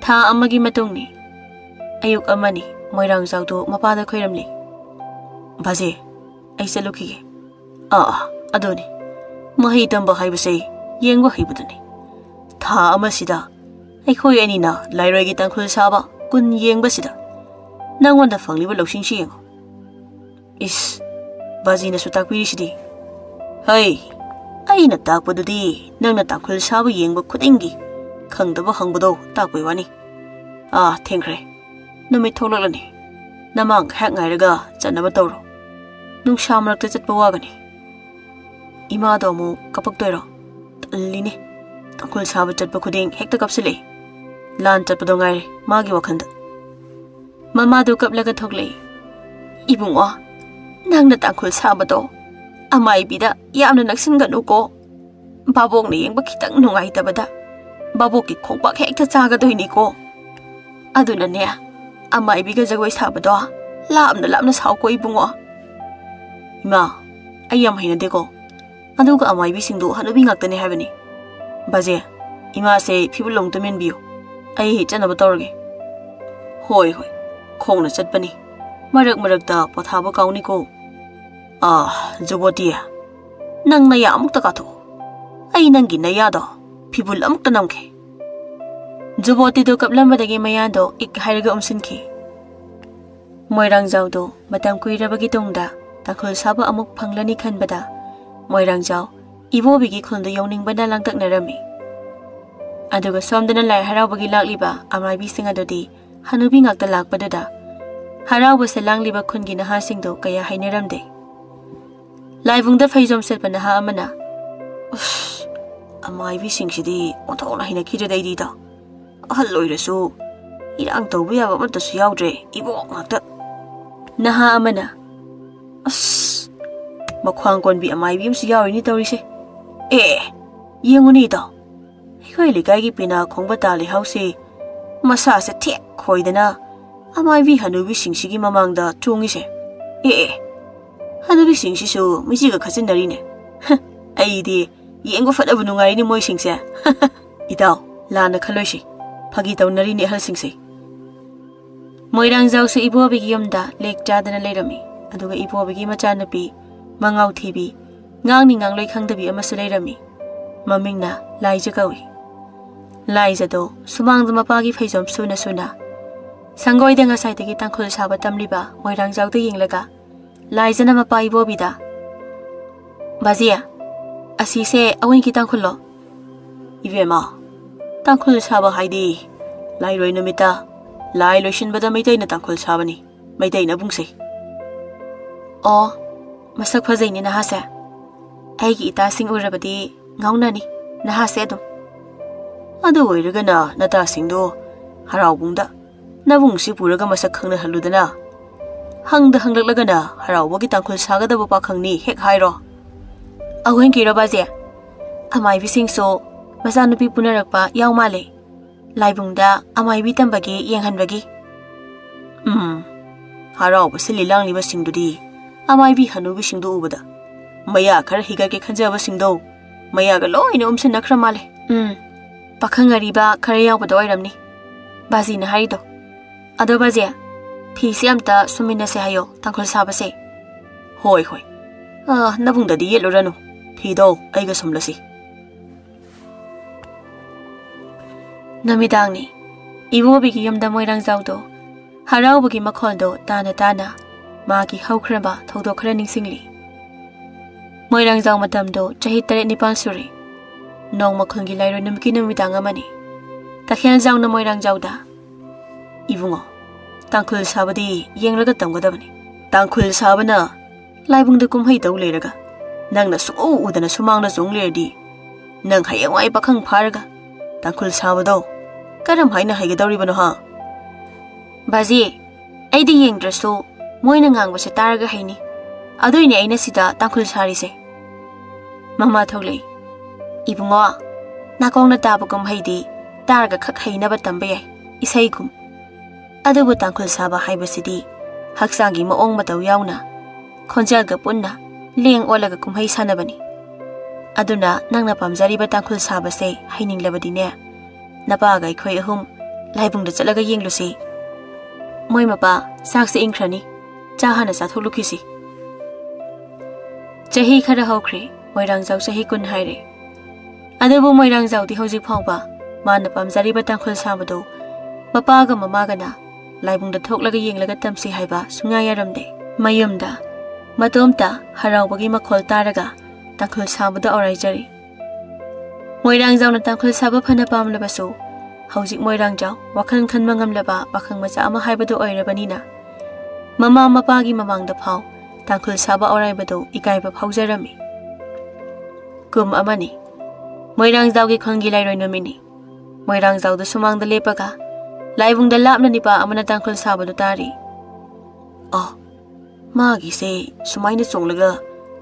ꯊꯥ ꯑꯃꯒꯤ ꯃꯇꯨꯡꯅꯤ꯫ ꯑꯌꯨꯛ ꯑꯃꯅꯤ꯫ ꯃꯣꯏꯔꯥꯡꯖꯥꯎꯗꯨ ꯃꯄꯥꯗ ꯈꯣꯏꯔꯝꯂꯤ꯫ "ꯕꯥꯖꯦ, ꯑꯩ ꯆꯠꯂꯨꯈꯤꯒꯦ꯫" "ꯑꯥ, ꯑꯥ, ꯑꯗꯨꯅꯤ꯫ ꯃꯍꯩ ꯇꯝꯕ ꯍꯥꯏꯕꯁꯦ ꯌꯦꯡꯕ ꯍꯩꯕꯗꯨꯅꯤ꯫ ꯊꯥ ꯑꯃꯁꯤꯗ ꯑꯩꯈꯣꯏ ꯑꯅꯤꯅ ꯂꯥꯏꯔꯣꯏꯒꯤ ꯇꯥꯡꯈꯨꯜ ꯁꯥꯕ ꯀꯨꯟ ꯌꯦꯡꯕꯁꯤꯗ ꯅꯪꯉꯣꯟꯗ ꯐꯪꯂꯤꯕ ꯂꯧꯁꯤꯡꯁꯤ ꯌꯦꯡꯉꯨ꯫" "ꯏꯁ, ꯕꯥꯖꯤꯅꯁꯨ ꯇꯥꯛꯄꯤꯔꯤꯁꯤꯗꯤ꯫" "ꯍꯩ, ꯑꯩꯅ ꯇꯥꯛꯄꯗꯨꯗꯤ ꯅꯪꯅ ꯇꯥꯡꯈꯨꯜ ꯁꯥꯕ ꯌꯦꯡꯕ ꯈꯨꯗꯤꯡꯒꯤ ꯈꯪꯗꯕ ꯍꯪꯕꯗꯣ ꯇꯥꯛꯄꯩ ꯋꯥꯅꯤ꯫ ꯑꯥ, ꯊꯦꯡꯈ꯭ꯔꯦ꯫ ꯅꯨꯃꯤꯠ ꯊꯣꯛꯂꯛꯂꯅꯤ꯫ ꯅꯃꯥꯡ ꯉꯥꯏꯍꯥꯛ ꯉꯥꯏꯔꯒ ꯆꯠꯅꯕ ꯇꯧꯔꯣ꯫ ꯅꯨꯡꯁꯥ ꯃꯔꯛꯇ ꯆꯠꯄ ꯋꯥꯒꯅꯤ꯫" "ꯏꯃꯥꯗꯣ ꯑꯃꯨꯛ ꯀꯞꯄꯛꯇꯣꯏꯔꯣ? ꯇꯜꯂꯤꯅꯦ꯫ ꯇꯥꯡꯈꯨꯜ ꯁꯥꯕ ꯆꯠꯄ ꯈꯨꯗꯤꯡ ꯍꯦꯛꯇ ꯀꯞꯁꯤꯜꯂꯛꯏ꯫ ꯂꯥꯟ ꯆꯠꯄꯗꯣ ꯉꯥꯏꯔꯦ ꯃꯥꯒꯤ ꯋꯥꯈꯜꯗ꯫" ꯃꯃꯥꯗꯨ ꯀꯞꯂꯒ ꯊꯣꯛꯂꯛꯏ꯫ "ꯏꯕꯨꯡꯉꯣ, ꯅꯪꯅ ꯇꯥꯡꯈꯨꯜ ꯁꯥꯕꯗꯣ ꯑꯃꯥꯏꯕꯤꯗ ꯌꯥꯝꯅ ꯅꯛꯁꯤꯟꯒꯅꯨꯀꯣ꯫ ꯕꯥꯕꯣꯛꯅ ꯌꯦꯡꯕ ꯈꯤꯇꯪ ꯅꯨꯡꯉꯥꯏꯇꯕꯗ ꯕꯥꯕꯣꯛꯀꯤ ꯈꯣꯡꯄꯥꯛ ꯍꯦꯛꯇ ꯆꯥꯒꯗꯣꯏꯅꯤꯀꯣ꯫ ꯑꯗꯨꯅꯅꯦ, ꯑꯃꯥꯏꯕꯤꯒ ꯖꯒꯣꯏ ꯁꯥꯕꯗꯣ ꯂꯥꯞꯅ ꯂꯥꯞꯅ ꯁꯥꯎꯀꯣ ꯏꯕꯨꯡꯉꯣ꯫" "ꯏꯃꯥ, ꯑꯩ ꯌꯥꯝ ꯍꯩꯅꯗꯦꯀꯣ꯫ ꯑꯗꯨꯒ ꯑꯃꯥꯏꯕꯤꯁꯤꯡꯗꯨ ꯍꯅꯨꯕꯤ ꯉꯥꯛꯇꯅꯦ ꯍꯥꯏꯕꯅꯤ꯫ ꯕꯥꯖꯦ, ꯏꯃꯥꯁꯦ ꯐꯤꯕꯨꯜ ꯑꯃꯨꯛꯇ ꯃꯦꯟꯕꯤꯌꯨ꯫ ꯑꯩ ꯆꯠꯅꯕ ꯇꯧꯔꯒꯦ꯫" "ꯍꯣꯏ, ꯍꯣꯏ, ꯈꯣꯡꯅ ꯆꯠꯄꯅꯤ꯫ ꯃꯔꯛ ꯃꯔꯛꯇ ꯄꯣꯊꯥꯕ ꯀꯥꯎꯅꯤꯀꯣ꯫ ꯑꯥ, ꯖꯨꯕꯣꯇꯤ, ꯅꯪ ꯅꯌꯥ ꯑꯃꯨꯛꯇ ꯀꯥꯊꯣꯛꯎ꯫ ꯑꯩ ꯅꯪꯒꯤ ꯅꯌꯥꯗꯣ ꯐꯤꯕꯨꯜ ꯑꯃꯨꯛꯇ ꯅꯝꯒꯦ꯫" ꯖꯨꯕꯣꯇꯤꯗꯨ ꯀꯞꯂꯝꯕꯗꯒꯤ ꯃꯌꯥꯗꯣ ꯏꯛ ꯍꯥꯏꯔꯒ ꯎꯝꯁꯤꯟꯈꯤ꯫ ꯃꯣꯏꯔꯥꯡꯖꯥꯎꯗꯨ ꯃꯇꯝ ꯀꯨꯏꯔꯕꯒꯤ ꯇꯨꯡꯗ ꯇꯥꯡꯈꯨꯜ ꯁꯥꯕ ꯑꯃꯨꯛ ꯐꯪꯂꯅꯤ ꯈꯟꯕꯗ ꯃꯣꯏꯔꯥꯡꯖꯥꯎ ꯏꯕꯣꯕꯤꯒꯤ ꯈꯨꯜꯗꯨ ꯌꯧꯅꯤꯡꯕꯅ ꯂꯥꯡꯇꯛꯅꯔꯝꯃꯤ꯫ ꯑꯗꯨꯒ ꯁꯣꯝꯗꯅ ꯂꯥꯏ ꯍꯔꯥꯎꯕꯒꯤ ꯂꯥꯛꯂꯤꯕ ꯑꯃꯥꯏꯕꯤꯁꯤꯡ ꯑꯗꯨꯗꯤ ꯍꯅꯨꯕꯤ ꯉꯥꯛꯇ ꯂꯥꯛꯄꯗꯨꯗ ꯍꯔꯥꯎꯕꯁꯦ ꯂꯥꯡꯂꯤꯕ ꯈꯨꯟꯒꯤ ꯅꯍꯥꯁꯤꯡꯗꯨ ꯀꯌꯥ ꯍꯩꯅꯔꯝꯗꯦ꯫ ꯂꯥꯏꯕꯨꯡꯗ ꯐꯩꯖꯣꯝ ꯁꯦꯠꯄ ꯅꯍꯥ ꯑꯃꯅ, "ꯑꯁ, ꯑꯃꯥꯏꯕꯤꯁꯤꯡꯁꯤꯗꯤ ꯑꯣꯟꯊꯣꯛꯅ ꯍꯩꯅꯈꯤꯗ꯭ꯔꯦꯗ ꯑꯩꯗꯤꯗ꯫ ꯑꯍꯜ ꯑꯣꯏꯔꯁꯨ ꯏꯔꯥꯡ ꯇꯧꯕ ꯌꯥꯕ ꯑꯃꯠꯇꯁꯨ ꯌꯥꯎꯗ꯭ꯔꯦ, ꯏꯕꯣꯛ ꯉꯥꯛꯇ꯫" ꯅꯍꯥ ꯑꯃꯅ, "ꯑꯁ, ꯃꯈ꯭ꯋꯥꯡ ꯀꯣꯟꯕꯤ ꯑꯃꯥꯏꯕꯤ ꯑꯃꯁꯨ ꯌꯥꯎꯔꯤꯅꯤ ꯇꯧꯔꯤꯁꯦ꯫ ꯑꯦ, ꯌꯦꯡꯉꯨꯅꯦ ꯏꯇꯥꯎ, ꯑꯩꯈꯣꯏ ꯂꯩꯀꯥꯏꯒꯤ ꯄꯦꯅꯥ ꯈꯣꯡꯕ ꯇꯥ ꯂꯩꯍꯥꯎꯁꯦ ꯃꯁꯥꯁꯦ ꯊꯦꯛ ꯈꯣꯏꯗꯅ ꯑꯃꯥꯏꯕꯤ ꯍꯅꯨꯕꯤꯁꯤꯡꯁꯤꯒꯤ ꯃꯃꯥꯡꯗ ꯆꯣꯡꯉꯤꯁꯦ꯫ ꯑꯦ, ꯑꯦ, ꯍꯅꯨꯕꯤꯁꯤꯡꯁꯤꯁꯨ ꯃꯤꯆꯤꯒ ꯈꯠꯆꯤꯟꯅꯔꯤꯅꯦ꯫ ꯍ, ꯑꯩꯗꯤ ꯌꯦꯡꯕ ꯐꯅꯕ ꯅꯨꯡꯉꯥꯏꯔꯤꯅꯦ ꯃꯣꯏꯁꯤꯡꯁꯦ꯫" "ꯏꯇꯥꯎ, ꯂꯥꯟꯅ ꯈꯜꯂꯣꯏꯁꯤ꯫ ꯐꯥꯒꯤ ꯇꯧꯅꯔꯤꯅꯦ ꯑꯍꯜꯁꯤꯡꯁꯦ꯫" ꯃꯣꯏꯔꯥꯡꯖꯥꯎꯁꯨ ꯏꯕꯣꯕꯤꯒꯤ ꯌꯨꯝꯗ ꯂꯦꯛ ꯆꯥꯗꯅ ꯂꯩꯔꯝꯃꯤ꯫ ꯑꯗꯨꯒ ꯏꯕꯣꯕꯤꯒꯤ ꯃꯆꯥꯅꯨꯄꯤ ꯃꯉꯥꯎ ꯊꯤꯕꯤ, ꯉꯥꯡꯅꯤ ꯉꯥꯡꯂꯣꯏ ꯈꯪꯗꯕꯤ ꯑꯃꯁꯨ ꯂꯩꯔꯝꯃꯤ꯫ ꯃꯃꯤꯡꯅ ꯂꯥꯏꯖ ꯀꯧꯏ꯫ ꯂꯥꯏꯖꯗꯣ ꯁꯨꯃꯥꯡꯗ ꯃꯄꯥꯒꯤ ꯐꯩꯖꯣꯝ ꯁꯨꯅ ꯁꯨꯅ ꯁꯪꯒꯣꯏꯗ ꯉꯁꯥꯏꯗꯒꯤ ꯇꯥꯡꯈꯨꯜ ꯁꯥꯕ ꯇꯝꯂꯤꯕ ꯃꯣꯏꯔꯥꯡꯖꯥꯎꯗ ꯌꯦꯡꯂꯒ ꯂꯥꯏꯖꯅ ꯃꯄꯥ ꯏꯕꯣꯕꯤꯗ, "ꯕꯥꯖꯤ, ꯑꯁꯤꯁꯦ ꯑꯋꯣꯏꯒꯤ ꯇꯥꯡꯈꯨꯜꯂꯣ?" "ꯏꯕꯦꯝꯃ, ꯇꯥꯡꯈꯨꯜ ꯁꯥꯕ ꯍꯥꯏꯗꯤ ꯂꯥꯏꯔꯣꯏ ꯅꯨꯃꯤꯠꯇ ꯂꯥꯏ ꯂꯣꯏꯁꯤꯟꯕꯗ ꯃꯩꯇꯩꯅ ꯇꯥꯡꯈꯨꯜ ꯁꯥꯕꯅꯤ, ꯃꯩꯇꯩ ꯅꯕꯨꯡꯁꯦ꯫" "ꯑꯣ, ꯃꯁꯛ ꯐꯖꯩꯅꯦ ꯅꯍꯥꯁꯦ꯫ ꯑꯩꯒꯤ ꯏꯇꯥꯁꯤꯡ ꯎꯔꯕꯗꯤ ꯉꯥꯎꯅꯅꯤ ꯅꯍꯥꯁꯦ ꯑꯗꯨꯝ꯫" "ꯑꯗꯨ ꯑꯣꯏꯔꯒꯅ ꯅꯇꯥꯁꯤꯡꯗꯣ ꯍꯔꯥꯎꯕꯨꯡꯗ ꯅꯕꯨꯡꯁꯤ ꯄꯨꯔꯒ ꯃꯁꯛ ꯈꯪꯅꯍꯜꯂꯨꯗꯅ꯫ ꯍꯪꯗ ꯍꯪꯂꯛꯂꯒꯅ ꯍꯔꯥꯎꯕꯒꯤ ꯇꯥꯡꯈꯨꯜ ꯁꯥꯒꯗꯕ ꯄꯥꯈꯪꯅꯤ ꯍꯦꯛ ꯍꯥꯏꯔꯣ꯫" "ꯑꯍꯣꯏ ꯀꯤꯔꯣ ꯕꯥꯖꯦ, ꯑꯃꯥꯏꯕꯤꯁꯤꯡꯁꯨ ꯃꯆꯥꯅꯨꯄꯤ ꯄꯨꯅꯔꯛꯄ ꯌꯥꯎ ꯃꯥꯜꯂꯦ꯫ ꯂꯥꯏꯕꯨꯡꯗ ꯑꯃꯥꯏꯕꯤ ꯇꯝꯕꯒꯤ ꯌꯦꯡꯍꯟꯕꯒꯤ꯫" "ꯎꯝ, ꯍꯔꯥꯎꯕ ꯁꯤꯜꯂꯤ ꯂꯥꯡꯂꯤꯕꯁꯤꯡꯗꯨꯗꯤ ꯑꯃꯥꯏꯕꯤ ꯍꯅꯨꯕꯤꯁꯤꯡꯗꯨ ꯎꯕꯗ ꯃꯌꯥ ꯈꯔ ꯍꯤꯒꯠꯀꯦ ꯈꯟꯖꯕꯁꯤꯡꯗꯣ ꯃꯌꯥꯒ ꯂꯣꯏꯅ ꯎꯝꯁꯤꯟꯅꯈ꯭ꯔ ꯃꯥꯜꯂꯦ꯫" "ꯎꯝ, ꯄꯥꯈꯪ ꯑꯔꯤꯕ ꯈꯔ ꯌꯥꯎꯕꯗ ꯑꯣꯏꯔꯝꯅꯤ ꯕꯥꯖꯤꯅ ꯍꯥꯏꯔꯤꯗꯣ꯫ ꯑꯗꯣ ꯕꯥꯖꯤ, ꯐꯤꯁꯦ ꯑꯝꯇ ꯁꯨꯝꯃꯤꯟꯅꯁꯦ ꯍꯥꯏꯌꯣ, ꯇꯥꯡꯈꯨꯜ ꯁꯥꯕꯁꯦ꯫" "ꯍꯣꯏ, ꯍꯣꯏ꯫ ꯑ, ꯅꯕꯨꯡꯗꯗꯤ ꯌꯦꯠꯂꯨꯔꯅꯨ꯫ ꯐꯤꯗꯣ ꯑꯩꯒ ꯁꯨꯝꯂꯁꯤ꯫" ꯅꯨꯃꯤꯗꯥꯡꯅꯤ꯫ ꯏꯕꯣꯕꯤꯒꯤ ꯌꯨꯝꯗ ꯃꯣꯏꯔꯥꯡꯖꯥꯎꯗꯣ ꯍꯔꯥꯎꯕꯒꯤ ꯃꯈꯣꯜꯗꯣ ꯇꯥꯅ ꯇꯥꯅ ꯃꯥꯒꯤ ꯍꯧꯈ꯭ꯔꯕ ꯊꯧꯗꯣꯛ ꯈꯔ ꯅꯤꯡꯁꯤꯡꯂꯤ꯫ ꯃꯣꯏꯔꯥꯡꯖꯥꯎ ꯃꯇꯝꯗꯣ ꯆꯍꯤ ꯇꯔꯦꯠ ꯅꯤꯄꯥꯜ ꯁꯨꯔꯦ꯫ ꯅꯣꯡꯃ ꯈꯨꯜꯒꯤ ꯂꯥꯏꯔꯣꯏ ꯅꯨꯃꯤꯠꯀꯤ ꯅꯨꯃꯤꯗꯥꯡ ꯑꯃꯅꯤ꯫ ꯇꯈꯦꯜꯖꯥꯎꯅ ꯃꯣꯏꯔꯥꯡꯖꯥꯎꯗ, "ꯏꯕꯨꯡꯉꯣ, ꯇꯥꯡꯈꯨꯜ ꯁꯥꯕꯗꯤ ꯌꯦꯡꯂꯒ ꯇꯝꯒꯗꯕꯅꯤ꯫ ꯇꯥꯡꯈꯨꯜ ꯁꯥꯕꯅ ꯂꯥꯏꯕꯨꯡꯗ ꯀꯨꯝꯍꯩ ꯇꯧ ꯂꯩꯔꯒ ꯅꯪꯅ ꯁꯨꯡꯎ ꯎꯗꯅ ꯁꯨꯃꯥꯡꯗ ꯆꯣꯡ ꯂꯩꯔꯗꯤ ꯅꯪ ꯍꯌꯦꯡꯋꯥꯏ ꯄꯥꯈꯪ ꯐꯥꯔꯒ ꯇꯥꯡꯈꯨꯜ ꯁꯥꯕꯗꯣ ꯀꯔꯝ ꯍꯥꯏꯅ ꯍꯩꯒꯗꯧꯔꯤꯕꯅꯣ ꯍꯥ?" "ꯕꯥꯖꯤ, ꯑꯩꯗꯤ ꯌꯦꯡꯗ꯭ꯔꯁꯨ ꯃꯣꯏꯅ ꯉꯥꯡꯕꯁꯦ ꯇꯥꯔꯒ ꯍꯩꯅꯤ꯫ ꯑꯗꯨꯏꯅꯦ ꯑꯩꯅ ꯁꯤꯗ ꯇꯥꯡꯈꯨꯜ ꯁꯥꯔꯤꯁꯦ꯫" ꯃꯃꯥ ꯊꯣꯛꯂꯛꯏ꯫ "ꯏꯕꯨꯡꯉꯣ, ꯅꯥꯀꯣꯡꯅ ꯇꯥꯕ ꯀꯨꯝꯍꯩꯗꯤ ꯇꯥꯔꯒ ꯈꯛ ꯍꯩꯅꯕ ꯇꯝꯕ ꯌꯥꯏ, ꯏꯁꯩꯒꯨꯝ꯫ ꯑꯗꯨꯕꯨ ꯇꯥꯡꯈꯨꯜ ꯁꯥꯕ ꯍꯥꯏꯕꯁꯤꯗꯤ ꯍꯛꯆꯥꯡꯒꯤ ꯃꯑꯣꯡ ꯃꯇꯧ ꯌꯥꯎꯅ ꯈꯣꯟꯖꯦꯜꯒ ꯄꯨꯟꯅ ꯂꯦꯡ ꯑꯣꯠꯂꯒ ꯀꯨꯝꯍꯩ ꯁꯥꯟꯅꯕꯅꯤ꯫ ꯑꯗꯨꯅ ꯅꯪꯅ ꯄꯥꯝꯖꯔꯤꯕ ꯇꯥꯡꯈꯨꯜ ꯁꯥꯕꯁꯦ ꯍꯩꯅꯤꯡꯂꯕꯗꯤꯅꯦ, ꯅꯄꯥꯒ ꯑꯩꯈꯣꯏ ꯑꯍꯨꯝ ꯂꯥꯏꯕꯨꯡꯗ ꯆꯠꯂꯒ ꯌꯦꯡꯂꯨꯁꯤ꯫" "ꯃꯣꯏ ꯃꯄꯥ, ꯆꯥꯛꯁꯦ ꯏꯪꯈ꯭ꯔꯅꯤ, ꯆꯥ ꯍꯥꯟꯅ ꯆꯥꯊꯣꯛꯂꯨꯈꯤꯁꯤ꯫" ꯆꯍꯤ ꯈꯔ ꯍꯧꯈ꯭ꯔꯦ, ꯃꯣꯏꯔꯥꯡꯖꯥꯎ ꯆꯍꯤ ꯀꯨꯟ ꯍꯥꯏꯔꯦ꯫ ꯑꯗꯨꯕꯨ ꯃꯣꯏꯔꯥꯡꯖꯥꯎꯗꯤ ꯍꯧꯖꯤꯛ ꯐꯥꯎꯕ ꯃꯥꯅ ꯄꯥꯝꯖꯔꯤꯕ ꯇꯥꯡꯈꯨꯜ ꯁꯥꯕꯗꯨ ꯃꯄꯥꯒ ꯃꯃꯥꯒꯅ ꯂꯥꯏꯕꯨꯡꯗ ꯊꯣꯛꯂꯒ ꯌꯦꯡꯂꯒ ꯇꯝꯁꯤ ꯍꯥꯏꯕ ꯁꯨꯡꯌꯥ ꯌꯥꯔꯝꯗꯦ꯫ ꯃꯌꯨꯝꯗ ꯃꯇꯣꯝꯇ ꯍꯔꯥꯎꯕꯒꯤ ꯃꯈꯣꯜ ꯇꯥꯔꯒ ꯇꯥꯡꯈꯨꯜ ꯁꯥꯕꯗꯨ ꯑꯣꯔꯥꯏꯖꯔꯤ꯫ ꯃꯣꯏꯔꯥꯡꯖꯥꯎꯅ ꯇꯥꯡꯈꯨꯜ ꯁꯥꯕ ꯐꯅ ꯄꯥꯝꯂꯕꯁꯨ, ꯍꯧꯖꯤꯛ ꯃꯣꯏꯔꯥꯡꯖꯥꯎ ꯋꯥꯈꯜ ꯈꯟꯕ ꯉꯝꯂꯕ ꯄꯥꯈꯪ ꯃꯆꯥ ꯑꯃ ꯍꯥꯏꯕꯗꯨ ꯑꯣꯏꯔꯕꯅꯤꯅ, ꯃꯃꯥ ꯃꯄꯥꯒꯤ ꯃꯃꯥꯡꯗ ꯐꯥꯎ ꯇꯥꯡꯈꯨꯜ ꯁꯥꯕ ꯑꯣꯔꯥꯏꯕꯗꯨ ꯏꯀꯥꯏꯕ ꯐꯥꯎꯖꯔꯝꯃꯤ꯫ ꯀꯨꯝ ꯑꯃꯅꯤ꯫ ꯃꯣꯏꯔꯥꯡꯖꯥꯎꯒꯤ ꯈꯨꯟꯒꯤ ꯂꯥꯏꯔꯣꯏ ꯅꯨꯃꯤꯠꯅꯤ꯫ ꯃꯣꯏꯔꯥꯡꯖꯥꯎꯗ ꯁꯨꯃꯥꯡꯗ ꯂꯦꯞꯄꯒ ꯂꯥꯏꯕꯨꯡꯗ ꯂꯥꯞꯅ ꯅꯤꯄꯥ ꯑꯃꯅ ꯇꯥꯡꯈꯨꯜ ꯁꯥꯕꯗꯨ ꯇꯥꯔꯤ꯫ "ꯑꯣ, ꯃꯥꯒꯤꯁꯦ ꯁꯨꯃꯥꯏꯅ ꯆꯣꯡꯂꯒ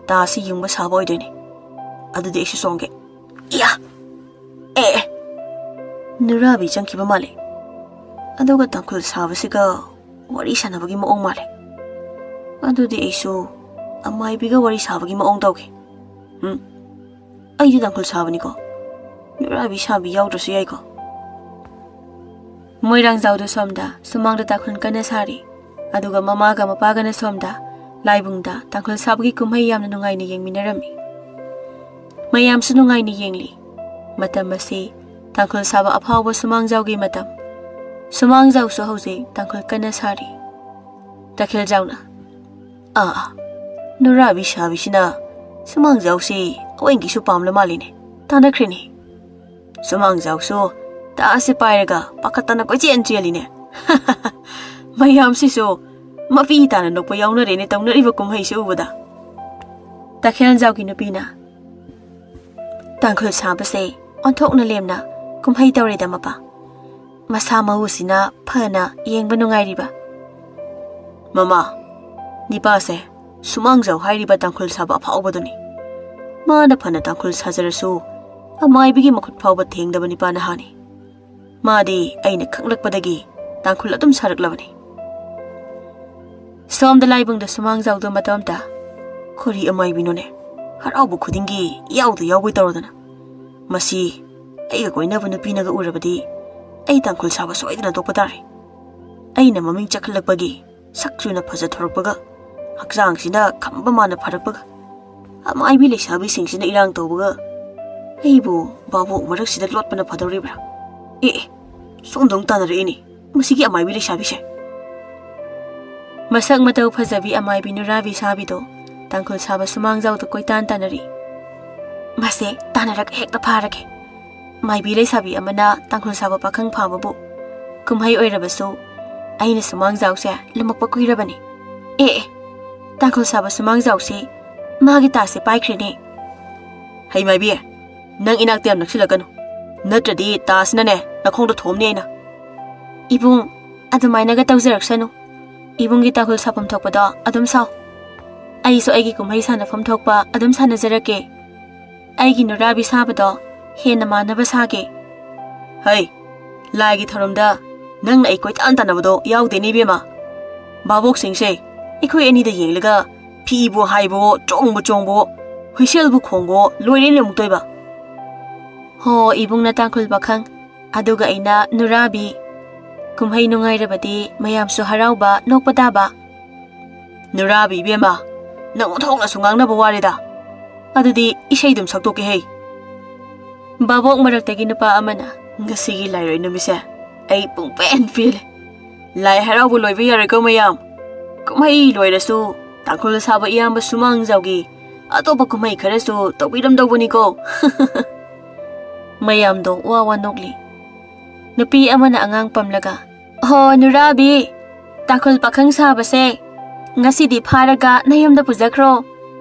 ꯇꯥꯁꯤ ꯌꯨꯡꯕ ꯁꯥꯕ ꯑꯣꯏꯗꯣꯏꯅꯦ꯫ ꯑꯗꯨꯗꯤ ꯑꯩꯁꯨ ꯆꯣꯡꯒꯦ꯫ ꯏꯌꯥ! ꯑꯦ, ꯑꯦ! ꯅꯨꯔꯥꯕꯤ ꯆꯪꯈꯤꯕ ꯃꯥꯜꯂꯦ꯫ ꯑꯗꯨꯒ ꯇꯥꯡꯈꯨꯜ ꯁꯥꯕꯁꯤꯒ ꯋꯥꯔꯤ ꯁꯥꯟꯅꯕꯒꯤ ꯃꯑꯣꯡ ꯃꯥꯜꯂꯦ꯫ ꯑꯗꯨꯗꯤ ꯑꯩꯁꯨ ꯑꯃꯥꯏꯕꯤꯒ ꯋꯥꯔꯤ ꯁꯥꯕꯒꯤ ꯃꯑꯣꯡ ꯇꯧꯒꯦ꯫ ꯎꯝ, ꯑꯩꯗꯤ ꯇꯥꯡꯈꯨꯜ ꯁꯥꯕꯅꯤꯀꯣ꯫ ꯅꯨꯔꯥꯕꯤ ꯁꯥꯕꯤ ꯌꯥꯎꯗ꯭ꯔꯁꯨ ꯌꯥꯏꯀꯣ꯫" ꯃꯣꯏꯔꯥꯡꯖꯥꯎꯗ ꯁꯣꯝꯗ ꯁꯨꯃꯥꯡꯗ ꯇꯥꯡꯈꯨꯜ ꯀꯟꯅ ꯁꯥꯔꯤ꯫ ꯑꯗꯨꯒ ꯃꯃꯥꯒ ꯃꯄꯥꯒꯅ ꯁꯣꯝꯗ ꯂꯥꯏꯕꯨꯡꯗ ꯇꯥꯡꯈꯨꯜ ꯁꯥꯕꯒꯤ ꯀꯨꯝꯍꯩ ꯌꯥꯝꯅ ꯅꯨꯡꯉꯥꯏꯅ ꯌꯦꯡꯃꯤꯟꯅꯔꯝꯃꯤ꯫ ꯃꯌꯥꯝꯁꯨ ꯅꯨꯡꯉꯥꯏꯅ ꯌꯦꯡꯂꯤ꯫ ꯃꯇꯝ ꯑꯁꯤ ꯇꯥꯡꯈꯨꯜ ꯁꯥꯕ ꯑꯐꯥꯎꯕ ꯁꯨꯃꯥꯡꯖꯥꯎꯒꯤ ꯃꯇꯝ꯫ ꯁꯨꯃꯥꯡꯖꯥꯎꯁꯨ ꯍꯧꯖꯤꯛ ꯇꯥꯡꯈꯨꯜ ꯀꯟꯅ ꯁꯥꯔꯤ꯫ ꯇꯈꯦꯜꯖꯥꯎꯅ, "ꯑꯥ, ꯑꯥ, ꯅꯨꯔꯥꯕꯤ ꯁꯥꯕꯤꯁꯤꯅ ꯁꯨꯃꯥꯡꯖꯥꯎꯁꯤ ꯑꯋꯦꯡꯒꯤꯁꯨ ꯄꯥꯝꯂ ꯃꯥꯜꯂꯤꯅꯦ꯫ ꯇꯥꯟꯅꯈ꯭ꯔꯦꯅꯦ꯫ ꯁꯨꯃꯥꯡꯖꯥꯎꯁꯨ ꯇꯥꯁꯦ ꯄꯥꯏꯔꯒ ꯄꯥꯈꯠꯇꯅ ꯀꯣꯏꯆꯦꯟ ꯆꯦꯜꯂꯤꯅꯦ꯫" ꯃꯌꯥꯝꯁꯤꯁꯨ ꯃꯄꯤ ꯇꯥꯅ ꯅꯣꯛꯄ ꯌꯥꯎꯅꯔꯦꯅꯦ ꯇꯧꯅꯔꯤꯕ ꯀꯨꯝꯍꯩꯁꯤ ꯎꯕꯗ꯫ ꯇꯈꯦꯜꯖꯥꯎꯒꯤ ꯅꯨꯄꯤꯅ, "ꯇꯥꯡꯈꯨꯜ ꯁꯥꯕꯁꯦ ꯑꯣꯟꯊꯣꯛꯅ ꯂꯦꯝꯅ ꯀꯨꯝꯍꯩ ꯇꯧꯔꯦꯗ ꯃꯄꯥ꯫ ꯃꯁꯥ ꯃꯎꯁꯤꯅ ꯐꯅ ꯌꯦꯡꯕ ꯅꯨꯡꯉꯥꯏꯔꯤꯕ꯫" "ꯃꯃꯥ, ꯅꯤꯄꯥꯁꯦ ꯁꯨꯃꯥꯡꯖꯥꯎ ꯍꯥꯏꯔꯤꯕ ꯇꯥꯡꯈꯨꯜ ꯁꯥꯕ ꯑꯐꯥꯎꯕꯗꯨꯅꯤ꯫ ꯃꯥꯅ ꯐꯅ ꯇꯥꯡꯈꯨꯜ ꯁꯥꯖꯔꯁꯨ ꯑꯃꯥꯏꯕꯤꯒꯤ ꯃꯈꯨꯠ ꯐꯥꯎꯕ ꯊꯦꯡꯗꯕ ꯅꯤꯄꯥ ꯅꯍꯥꯅꯤ꯫ ꯃꯥꯗꯤ ꯑꯩꯅ ꯈꯪꯂꯛꯄꯗꯒꯤ ꯇꯥꯡꯈꯨꯜ ꯑꯗꯨꯝ ꯁꯥꯔꯛꯂꯕꯅꯤ꯫" ꯁꯣꯝꯗ ꯂꯥꯏꯕꯨꯡꯗ ꯁꯨꯃꯥꯡꯖꯥꯎꯗꯣ ꯃꯇꯣꯝꯇ, "ꯀꯔꯤ ꯑꯃꯥꯏꯕꯤꯅꯣꯅꯦ? ꯍꯔꯥꯎꯕ ꯈꯨꯗꯤꯡꯒꯤ ꯌꯥꯎꯗ ꯌꯥꯎꯕꯩ ꯇꯧꯔꯗꯅ꯫ ꯃꯁꯤ ꯑꯩꯒ ꯀꯣꯏꯅꯕ ꯅꯨꯄꯤꯅꯒ ꯎꯔꯕꯗꯤ ꯑꯩ ꯇꯥꯡꯈꯨꯜ ꯁꯥꯕ ꯁꯣꯏꯗꯅ ꯇꯣꯛꯄ ꯇꯥꯔꯦ꯫ ꯑꯩꯅ ꯃꯃꯤꯡ ꯆꯈꯠꯂꯛꯄꯒꯤ ꯁꯛ ꯆꯨꯅ ꯐꯖꯊꯣꯔꯛꯄꯒ, ꯍꯛꯆꯥꯡꯁꯤꯅ ꯈꯝꯕ ꯃꯥꯅ ꯐꯔꯛꯄꯒ, ꯑꯃꯥꯏꯕꯤ ꯂꯩꯁꯥꯕꯤꯁꯤꯡꯁꯤꯅ ꯏꯔꯥꯡ ꯇꯧꯕꯒ, ꯑꯩꯕꯨ ꯚꯥꯕꯣꯛ ꯃꯔꯛꯁꯤꯗ ꯂꯣꯠꯄꯅ ꯐꯗꯧꯔꯤꯕ꯭ꯔꯥ? ꯑꯦ, ꯑꯦ, ꯁꯣꯝꯗ ꯑꯃꯨꯛ ꯇꯥꯟꯅꯔꯛꯏꯅꯦ ꯃꯁꯤꯒꯤ ꯑꯃꯥꯏꯕꯤ ꯂꯩꯁꯥꯕꯤꯁꯦ꯫ ꯃꯁꯛ ꯃꯇꯧ ꯐꯖꯕꯤ ꯑꯃꯥꯏꯕꯤ ꯅꯨꯔꯥꯕꯤ ꯁꯥꯕꯤꯗꯣ ꯇꯥꯡꯈꯨꯜ ꯁꯥꯕ ꯁꯨꯃꯥꯡꯖꯥꯎꯗ ꯀꯣꯏꯇꯥꯟ ꯇꯥꯟꯅꯔꯤ꯫ ꯃꯁꯦ ꯇꯥꯟꯅꯔꯒ ꯍꯦꯛꯇ ꯐꯥꯔꯒꯦ꯫ ꯃꯥꯏꯕꯤ ꯂꯩꯁꯥꯕꯤ ꯑꯃꯅ ꯇꯥꯡꯈꯨꯜ ꯁꯥꯕ ꯄꯥꯈꯪ ꯐꯥꯕꯕꯨ ꯀꯨꯝꯍꯩ ꯑꯣꯏꯔꯕꯁꯨ ꯑꯩꯅ ꯁꯨꯃꯥꯡꯖꯥꯎꯁꯦ ꯂꯨꯝꯃꯛꯄ ꯀꯨꯏꯔꯕꯅꯤ꯫ ꯑꯦ, ꯑꯦ, ꯇꯥꯡꯈꯨꯜ ꯁꯥꯕ ꯁꯨꯃꯥꯡꯖꯥꯎꯁꯤ ꯃꯥꯒꯤ ꯇꯥꯁꯦ ꯄꯥꯏꯈ꯭ꯔꯦꯅꯦ꯫ ꯍꯩ ꯃꯥꯏꯕꯤ, ꯅꯪ ꯏꯅꯥꯛꯇ ꯌꯥꯝ ꯅꯛꯁꯤꯜꯂꯛꯀꯅꯨ, ꯅꯠꯇ꯭ꯔꯗꯤ ꯇꯥꯁꯤꯅꯅꯦ ꯅꯈꯣꯡꯗ ꯊꯣꯝꯅꯤ ꯑꯩꯅ꯫ ꯏꯕꯨꯡ, ꯑꯗꯨꯃꯥꯏꯅꯒ ꯇꯧꯖꯔꯛꯁꯅꯨ꯫ ꯏꯕꯨꯡꯒꯤ ꯇꯥꯡꯈꯨꯜ ꯁꯥꯐꯝ ꯊꯣꯛꯄꯗꯣ ꯑꯗꯨꯝ ꯁꯥꯎ꯫ ꯑꯩꯁꯨ ꯑꯩꯒꯤ ꯀꯨꯝꯍꯩ ꯁꯥꯟꯅꯐꯝ ꯊꯣꯛꯄ ꯑꯗꯨꯝ ꯁꯥꯟꯅꯖꯔꯛꯀꯦ꯫ ꯑꯩꯒꯤ ꯅꯨꯔꯥꯕꯤ ꯁꯥꯕꯗꯣ ꯍꯦꯟꯅ ꯃꯥꯟꯅꯕ ꯁꯥꯒꯦ꯫ ꯍꯩ, ꯂꯥꯏꯒꯤ ꯊꯧꯔꯝꯗ ꯅꯪꯅ ꯑꯩ ꯀꯣꯏꯇꯥꯟ ꯇꯥꯟꯅꯕꯗꯣ ꯌꯥꯎꯗꯦꯅꯦ ꯏꯕꯦꯝꯃ꯫ ꯚꯥꯕꯣꯛꯁꯤꯡꯁꯦ ꯑꯩꯈꯣꯏ ꯑꯅꯤꯗ ꯌꯦꯡꯂꯒ ꯐꯤꯕꯨ ꯍꯥꯏꯕꯋꯣ, ꯆꯣꯡꯕꯨ ꯆꯣꯡꯕꯋꯣ, ꯍꯨꯏꯁꯦꯜꯕꯨ ꯈꯣꯡꯕꯋꯣ, ꯂꯣꯏꯔꯦꯅꯦ ꯑꯃꯨꯛꯇꯣꯏꯕ꯫ ꯍꯣ, ꯏꯕꯨꯡꯅ ꯇꯥꯡꯈꯨꯜ ꯄꯥꯈꯪ, ꯑꯗꯨꯒ ꯑꯩꯅ ꯅꯨꯔꯥꯕꯤ꯫ ꯀꯨꯝꯍꯩ ꯅꯨꯡꯉꯥꯏꯔꯕꯗꯤ ꯃꯌꯥꯝꯁꯨ ꯍꯔꯥꯎꯕ, ꯅꯣꯛꯄ ꯇꯥꯕ꯫ ꯅꯨꯔꯥꯕꯤ ꯏꯕꯦꯝꯃ, ꯅꯪ ꯑꯣꯟꯊꯣꯛꯅꯁꯨ ꯉꯥꯡꯅꯕ ꯋꯥꯔꯦꯗ꯫ ꯑꯗꯨꯗꯤ ꯏꯁꯩꯗꯨꯝ ꯁꯛꯇꯣꯛꯀꯦ ꯍꯩ꯫ ꯚꯥꯕꯣꯛ ꯃꯔꯛꯇꯒꯤ ꯅꯨꯄꯥ ꯑꯃꯅ, "ꯉꯁꯤꯒꯤ ꯂꯥꯏꯔꯣꯏ ꯅꯨꯃꯤꯠꯁꯦ ꯑꯩ ꯄꯨꯡꯄꯦꯟ ꯄꯦꯜꯂꯦ꯫ ꯂꯥꯏ ꯍꯔꯥꯎꯕ ꯂꯣꯏꯕ ꯌꯥꯔꯦꯀꯣ ꯃꯌꯥꯝ꯫ ꯀꯨꯝꯍꯩ ꯂꯣꯏꯔꯁꯨ ꯇꯥꯡꯈꯨꯜ ꯁꯥꯕ ꯏꯌꯥꯝꯕ ꯁꯨꯃꯥꯡꯖꯥꯎꯒꯤ ꯑꯇꯣꯞꯄ ꯀꯨꯝꯍꯩ ꯈꯔꯁꯨ ꯇꯧꯕꯤꯔꯝꯗꯧꯕꯅꯤꯀꯣ꯫" ꯃꯌꯥꯝꯗꯣ ꯋꯥ ꯋꯥ ꯅꯣꯛꯂꯤ꯫ ꯅꯨꯄꯤ ꯑꯃꯅ ꯑꯉꯥꯡ ꯄꯝꯂꯒ, "ꯍꯣ, ꯅꯨꯔꯥꯕꯤ, ꯇꯥꯡꯈꯨꯜ ꯄꯥꯈꯪ ꯁꯥꯕꯁꯦ ꯉꯁꯤꯗꯤ ꯐꯥꯔꯒ ꯅꯌꯨꯝꯗ ꯄꯨꯖꯈ꯭ꯔꯣ꯫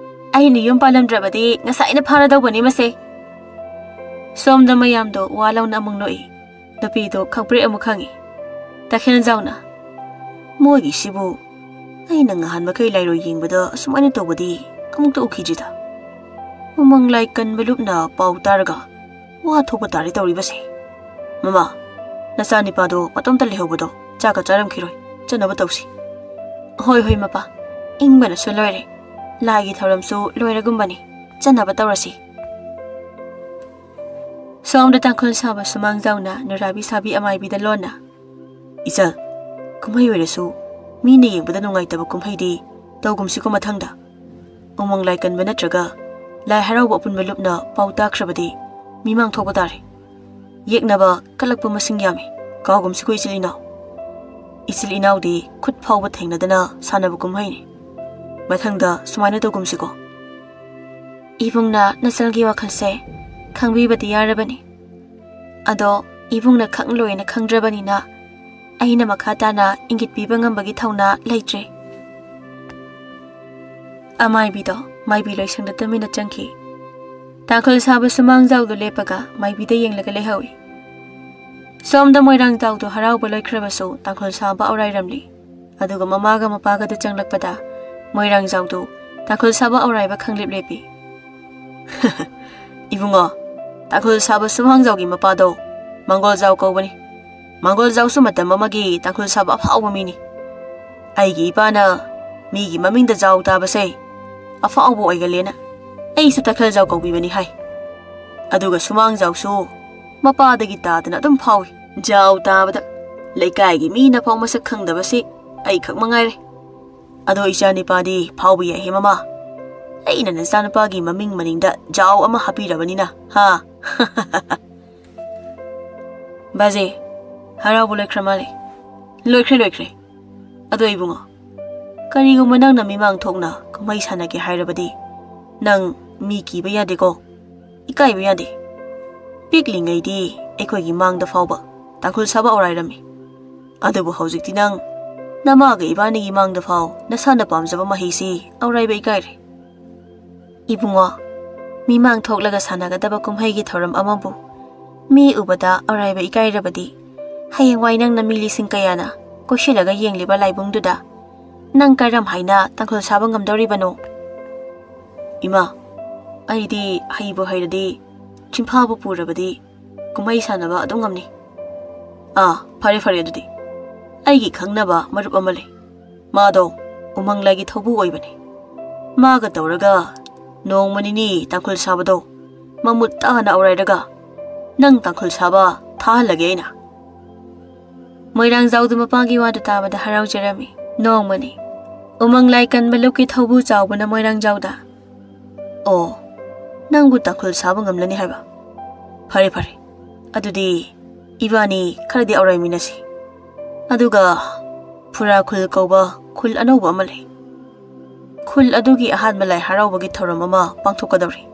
ꯑꯩꯅ ꯌꯨꯝ ꯄꯥꯜꯂꯝꯗ꯭ꯔꯕꯗꯤ ꯉꯁꯥꯏꯅ ꯐꯥꯔꯗꯧꯕꯅꯤ ꯃꯁꯦ꯫" ꯁꯣꯝꯗ ꯃꯌꯥꯝꯗꯣ ꯋꯥ ꯂꯥꯎꯅ ꯑꯃꯨꯛ ꯅꯣꯛꯏ꯫ ꯅꯨꯄꯤꯗꯣ ꯈꯪꯄ꯭ꯔꯦꯛ ꯑꯃꯨꯛ ꯈꯪꯉꯤ꯫ ꯇꯈꯦꯜꯖꯥꯎꯅ, "ꯃꯣꯏꯒꯤꯁꯤꯕꯨ ꯑꯩꯅ ꯉꯍꯥꯟ ꯃꯈꯩ ꯂꯥꯏꯔꯣꯏ ꯌꯦꯡꯕꯗ ꯑꯁꯨꯃꯥꯏꯅ ꯇꯧꯕꯗꯤ ꯑꯃꯨꯛꯇ ꯎꯈꯤꯗ꯭ꯔꯤꯗ꯫ ꯎꯃꯪ ꯂꯥꯏ ꯀꯟꯕ ꯂꯨꯞꯅ ꯄꯥꯎ ꯇꯥꯔꯒ ꯋꯥ ꯊꯣꯛꯄ ꯇꯥꯔꯦ ꯇꯧꯔꯤꯕꯁꯦ꯫ ꯃꯃꯥ, ꯅꯆꯥꯅꯤꯄꯥꯗꯣ ꯃꯇꯣꯝꯇ ꯂꯩꯍꯧꯕꯗꯣ ꯆꯥꯛꯀ ꯆꯥꯔꯝꯈꯤꯔꯣꯏ, ꯆꯠꯅꯕ ꯇꯧꯁꯤ꯫" "ꯍꯣꯏ, ꯍꯣꯏ ꯃꯄꯥ, ꯏꯪꯕꯅꯁꯨ ꯂꯣꯏꯔꯦ꯫ ꯂꯥꯏꯒꯤ ꯊꯧꯔꯝꯁꯨ ꯂꯣꯏꯔꯒꯨꯝꯕꯅꯤ, ꯆꯠꯅꯕ ꯇꯧꯔꯁꯤ꯫" ꯁꯣꯝꯗ ꯇꯥꯡꯈꯨꯜ ꯁꯥꯕ ꯁꯨꯃꯥꯡꯖꯥꯎꯅ ꯅꯨꯔꯥꯕꯤ ꯁꯥꯕꯤ ꯑꯃꯥꯏꯕꯤꯗ ꯂꯣꯟꯅ, "ꯏꯆꯜ, ꯀꯨꯝꯍꯩ ꯑꯣꯏꯔꯁꯨ ꯃꯤꯅ ꯌꯦꯡꯕꯗ ꯅꯨꯡꯉꯥꯏꯇꯕ ꯀꯨꯝꯍꯩꯗꯤ ꯇꯧꯒꯨꯝꯁꯤꯀꯣ ꯃꯊꯪꯗ꯫ ꯎꯃꯪ ꯂꯥꯏ ꯀꯟꯕ ꯅꯠꯇ꯭ꯔꯒ ꯂꯥꯏ ꯍꯔꯥꯎꯕ ꯑꯄꯨꯟꯕ ꯂꯨꯞꯅ ꯄꯥꯎ ꯇꯥꯈ꯭ꯔꯕꯗꯤ ꯃꯤꯃꯥꯡ ꯊꯣꯛꯄ ꯇꯥꯔꯦ꯫ ꯌꯦꯛꯅꯕ ꯀꯜꯂꯛꯄ ꯃꯁꯤꯡ ꯌꯥꯝꯃꯤ, ꯀꯥꯎꯒꯨꯝꯁꯤꯀꯣ ꯏꯆꯤꯜ ꯏꯅꯥꯎ꯫ ꯏꯆꯤꯜ ꯏꯅꯥꯎꯗꯤ ꯈꯨꯠ ꯐꯥꯎꯕ ꯊꯦꯡꯅꯗꯅ ꯁꯥꯟꯅꯕ ꯀꯨꯝꯍꯩꯅꯤ꯫ ꯃꯊꯪꯗ ꯁꯨꯃꯥꯏꯅ ꯇꯧꯒꯨꯝꯁꯤꯀꯣ꯫ ꯏꯕꯨꯡꯅ ꯅꯆꯜꯒꯤ ꯋꯥꯈꯜꯁꯦ ꯈꯪꯕꯤꯕꯗꯤ ꯌꯥꯔꯕꯅꯤ꯫ ꯑꯗꯣ ꯏꯕꯨꯡꯅ ꯈꯪꯂꯣꯏꯅ ꯈꯪꯗ꯭ꯔꯕꯅꯤꯅ ꯑꯩꯅ ꯃꯈꯥ ꯇꯥꯅ ꯏꯪꯒꯤꯠ ꯄꯤꯕ ꯉꯝꯕꯒꯤ ꯊꯧꯅꯥ ꯂꯩꯇ꯭ꯔꯦ꯫ ꯑꯃꯥꯏꯕꯤꯗꯣ ꯃꯥꯏꯕꯤ ꯂꯣꯏꯁꯪꯗ ꯇꯨꯃꯤꯟꯅ ꯆꯪꯈꯤ꯫ ꯇꯥꯡꯈꯨꯜ ꯁꯥꯕ ꯁꯨꯃꯥꯡꯖꯥꯎꯗꯨ ꯂꯦꯞꯄꯒ ꯃꯥꯏꯕꯤꯗ ꯌꯦꯡꯂꯒ ꯂꯩꯍꯧꯏ꯫ ꯁꯣꯝꯗ ꯃꯣꯏꯔꯥꯡꯖꯥꯎꯗꯨ ꯍꯔꯥꯎꯕ ꯂꯣꯏꯈ꯭ꯔꯕꯁꯨ ꯇꯥꯡꯈꯨꯜ ꯁꯥꯕ ꯑꯧꯔꯥꯏꯔꯝꯂꯤ꯫ ꯑꯗꯨꯒ ꯃꯃꯥꯒ ꯃꯄꯥꯒꯗꯨ ꯆꯪꯂꯛꯄꯗ ꯃꯣꯏꯔꯥꯡꯖꯥꯎꯗꯨ ꯇꯥꯡꯈꯨꯜ ꯁꯥꯕ ꯑꯧꯔꯥꯏꯕ ꯈꯪꯂꯦꯞ ꯂꯦꯞꯄꯤ꯫ "ꯏꯕꯨꯡꯉꯣ, ꯇꯥꯡꯈꯨꯜ ꯁꯥꯕ ꯁꯨꯃꯥꯡꯖꯥꯎꯒꯤ ꯃꯄꯥꯗꯣ ꯃꯪꯒꯣꯜꯖꯥꯎ ꯀꯧꯕꯅꯤ꯫ ꯃꯪꯒꯣꯜꯖꯥꯎꯁꯨ ꯃꯇꯝ ꯑꯃꯒꯤ ꯇꯥꯡꯈꯨꯜ ꯁꯥꯕ ꯑꯐꯥꯎꯕ ꯃꯤꯅꯤ꯫ ꯑꯩꯒꯤ ꯏꯄꯥꯅ ꯃꯤꯒꯤ ꯃꯃꯤꯡꯗ ꯖꯥꯎ ꯇꯥꯕꯁꯦ ꯑꯐꯥꯎꯕ ꯑꯣꯏꯒꯜꯂꯦꯅ ꯑꯩꯁꯨ ꯇꯥꯡꯈꯨꯜꯖꯥꯎ ꯀꯧꯕꯤꯕꯅꯤ ꯍꯥꯏ꯫ ꯑꯗꯨꯒ ꯁꯨꯃꯥꯡꯖꯥꯎꯁꯨ ꯃꯄꯥꯗꯒꯤ ꯇꯥꯗꯅ ꯑꯗꯨꯝ ꯐꯥꯎꯏ꯫ ꯖꯥꯎ ꯇꯥꯕꯗ ꯂꯩꯀꯥꯏꯒꯤ ꯃꯤꯅ ꯐꯥꯎ ꯃꯁꯛ ꯈꯪꯗꯕꯁꯤ ꯑꯩꯈꯛ ꯃꯉꯥꯏꯔꯦ꯫ ꯑꯗꯣ ꯏꯆꯥ ꯅꯤꯄꯥꯗꯤ ꯐꯥꯎꯕ ꯌꯥꯏꯍꯦ ꯃꯃꯥ꯫ ꯑꯩꯅ ꯅꯆꯥꯅꯨꯄꯥꯒꯤ ꯃꯃꯤꯡ ꯃꯅꯤꯡꯗ ꯖꯥꯎ ꯑꯃ ꯍꯥꯞꯄꯤꯔꯕꯅꯤꯅ, ꯍꯥ?" "ꯕꯥꯖꯦ, ꯍꯔꯥꯎꯕ ꯂꯣꯏꯈ꯭ꯔ ꯃꯥꯜꯂꯦ?" "ꯂꯣꯏꯈ꯭ꯔꯦ, ꯂꯣꯏꯈ꯭ꯔꯦ꯫ ꯑꯗꯣ ꯏꯕꯨꯡꯉꯣ, ꯀꯔꯤꯒꯨꯝꯕ ꯅꯪꯅ ꯃꯤꯃꯥꯡ ꯊꯣꯛꯅ ꯀꯨꯝꯍꯩ ꯁꯥꯟꯅꯒꯦ ꯍꯥꯏꯔꯕꯗꯤ ꯅꯪ ꯃꯤ ꯀꯤꯕ ꯌꯥꯗꯦꯀꯣ, ꯏꯀꯥꯏꯕ ꯌꯥꯗꯦ꯫ ꯄꯤꯛꯂꯤꯉꯩꯗꯤ ꯑꯩꯈꯣꯏꯒꯤ ꯃꯥꯡꯗ ꯐꯥꯎꯕ ꯇꯥꯡꯈꯨꯜ ꯁꯥꯕ ꯑꯧꯔꯥꯏꯔꯝꯃꯤ꯫ ꯑꯗꯨꯕꯨ ꯍꯧꯖꯤꯛꯇꯤ ꯅꯪ ꯅꯃꯥꯒ ꯏꯕꯥꯅꯤꯒꯤ ꯃꯥꯡꯗ ꯐꯥꯎ ꯅꯁꯥꯅ ꯄꯥꯝꯖꯕ ꯃꯍꯩꯁꯤ ꯑꯧꯔꯥꯏꯕ ꯏꯀꯥꯏꯔꯦ꯫" "ꯏꯕꯨꯡꯉꯣ, ꯃꯤꯃꯥꯡ ꯊꯣꯛꯂꯒ ꯁꯥꯟꯅꯒꯗꯕ ꯀꯨꯝꯍꯩꯒꯤ ꯊꯧꯔꯝ ꯑꯃꯕꯨ ꯃꯤ ꯎꯕꯗ ꯑꯧꯔꯥꯏꯕ ꯏꯀꯥꯏꯔꯕꯗꯤ ꯍꯌꯦꯡꯋꯥꯏ ꯅꯪꯅ ꯃꯤ ꯂꯤꯁꯤꯡ ꯀꯌꯥꯅ ꯀꯣꯏꯁꯤꯜꯂꯒ ꯌꯦꯡꯂꯤꯕ ꯂꯥꯏꯕꯨꯡꯗꯨꯗ ꯅꯪ ꯀꯔꯝ ꯍꯥꯏꯅ ꯇꯥꯡꯈꯨꯜ ꯁꯥꯕ ꯉꯝꯗꯧꯔꯤꯕꯅꯣ?" "ꯏꯃꯥ, ꯑꯩꯗꯤ ꯍꯩꯕꯨ ꯍꯩꯔꯗꯤ, ꯆꯤꯟꯐꯥꯕꯨ ꯄꯨꯔꯕꯗꯤ ꯀꯨꯝꯍꯩ ꯁꯥꯟꯅꯕ ꯑꯗꯨꯝ ꯉꯝꯅꯤ꯫" "ꯑꯥ, ꯐꯔꯦ ꯐꯔꯦ, ꯑꯗꯨꯗꯤ ꯑꯩꯒꯤ ꯈꯪꯅꯕ ꯃꯔꯨꯞ ꯑꯃ ꯂꯩ꯫ ꯃꯥꯗꯣ ꯎꯃꯪ ꯂꯥꯏꯒꯤ ꯊꯧꯕꯨ ꯑꯣꯏꯕꯅꯤ꯫ ꯃꯥꯒ ꯇꯧꯔꯒ ꯅꯣꯡꯃ ꯅꯤꯅꯤ ꯇꯥꯡꯈꯨꯜ ꯁꯥꯕꯗꯣ ꯃꯃꯨꯠ ꯇꯥꯅ ꯑꯧꯔꯥꯏꯔꯒ ꯅꯪ ꯇꯥꯡꯈꯨꯜ ꯁꯥꯕ ꯊꯥꯍꯜꯂꯒꯦ ꯑꯩꯅ꯫" ꯃꯣꯏꯔꯥꯡꯖꯥꯎꯗꯨ ꯃꯄꯥꯒꯤ ꯋꯥꯗꯨ ꯇꯥꯕꯗ ꯍꯔꯥꯎꯖꯔꯝꯃꯤ꯫ ꯅꯣꯡꯃꯅꯤ ꯎꯃꯪ ꯂꯥꯏ ꯀꯟꯕ ꯂꯨꯞꯀꯤ ꯊꯧꯕꯨ ꯆꯥꯎꯕꯅ ꯃꯣꯏꯔꯥꯡꯖꯥꯎꯗ, "ꯑꯣ, ꯅꯪꯕꯨ ꯇꯥꯡꯈꯨꯜ ꯁꯥꯕ ꯉꯝꯂꯅꯤ ꯍꯥꯏꯕ? ꯐꯔꯦ ꯐꯔꯦ, ꯑꯗꯨꯗꯤ ꯏꯕꯥꯅꯤ ꯈꯔꯗꯤ ꯑꯧꯔꯥꯏꯃꯤꯟꯅꯁꯤ꯫ ꯑꯗꯨꯒ ꯐꯨꯔꯥ ꯈꯨꯜ ꯀꯧꯕ ꯈꯨꯜ ꯑꯅꯧꯕ ꯑꯃ ꯂꯩ꯫ ꯈꯨꯜ ꯑꯗꯨꯒꯤ ꯑꯍꯥꯟꯕ ꯂꯥꯏ ꯍꯔꯥꯎꯕꯒꯤ ꯊꯧꯔꯝ ꯑꯃ ꯄꯥꯡꯊꯣꯛꯀꯗꯧꯔꯤ꯫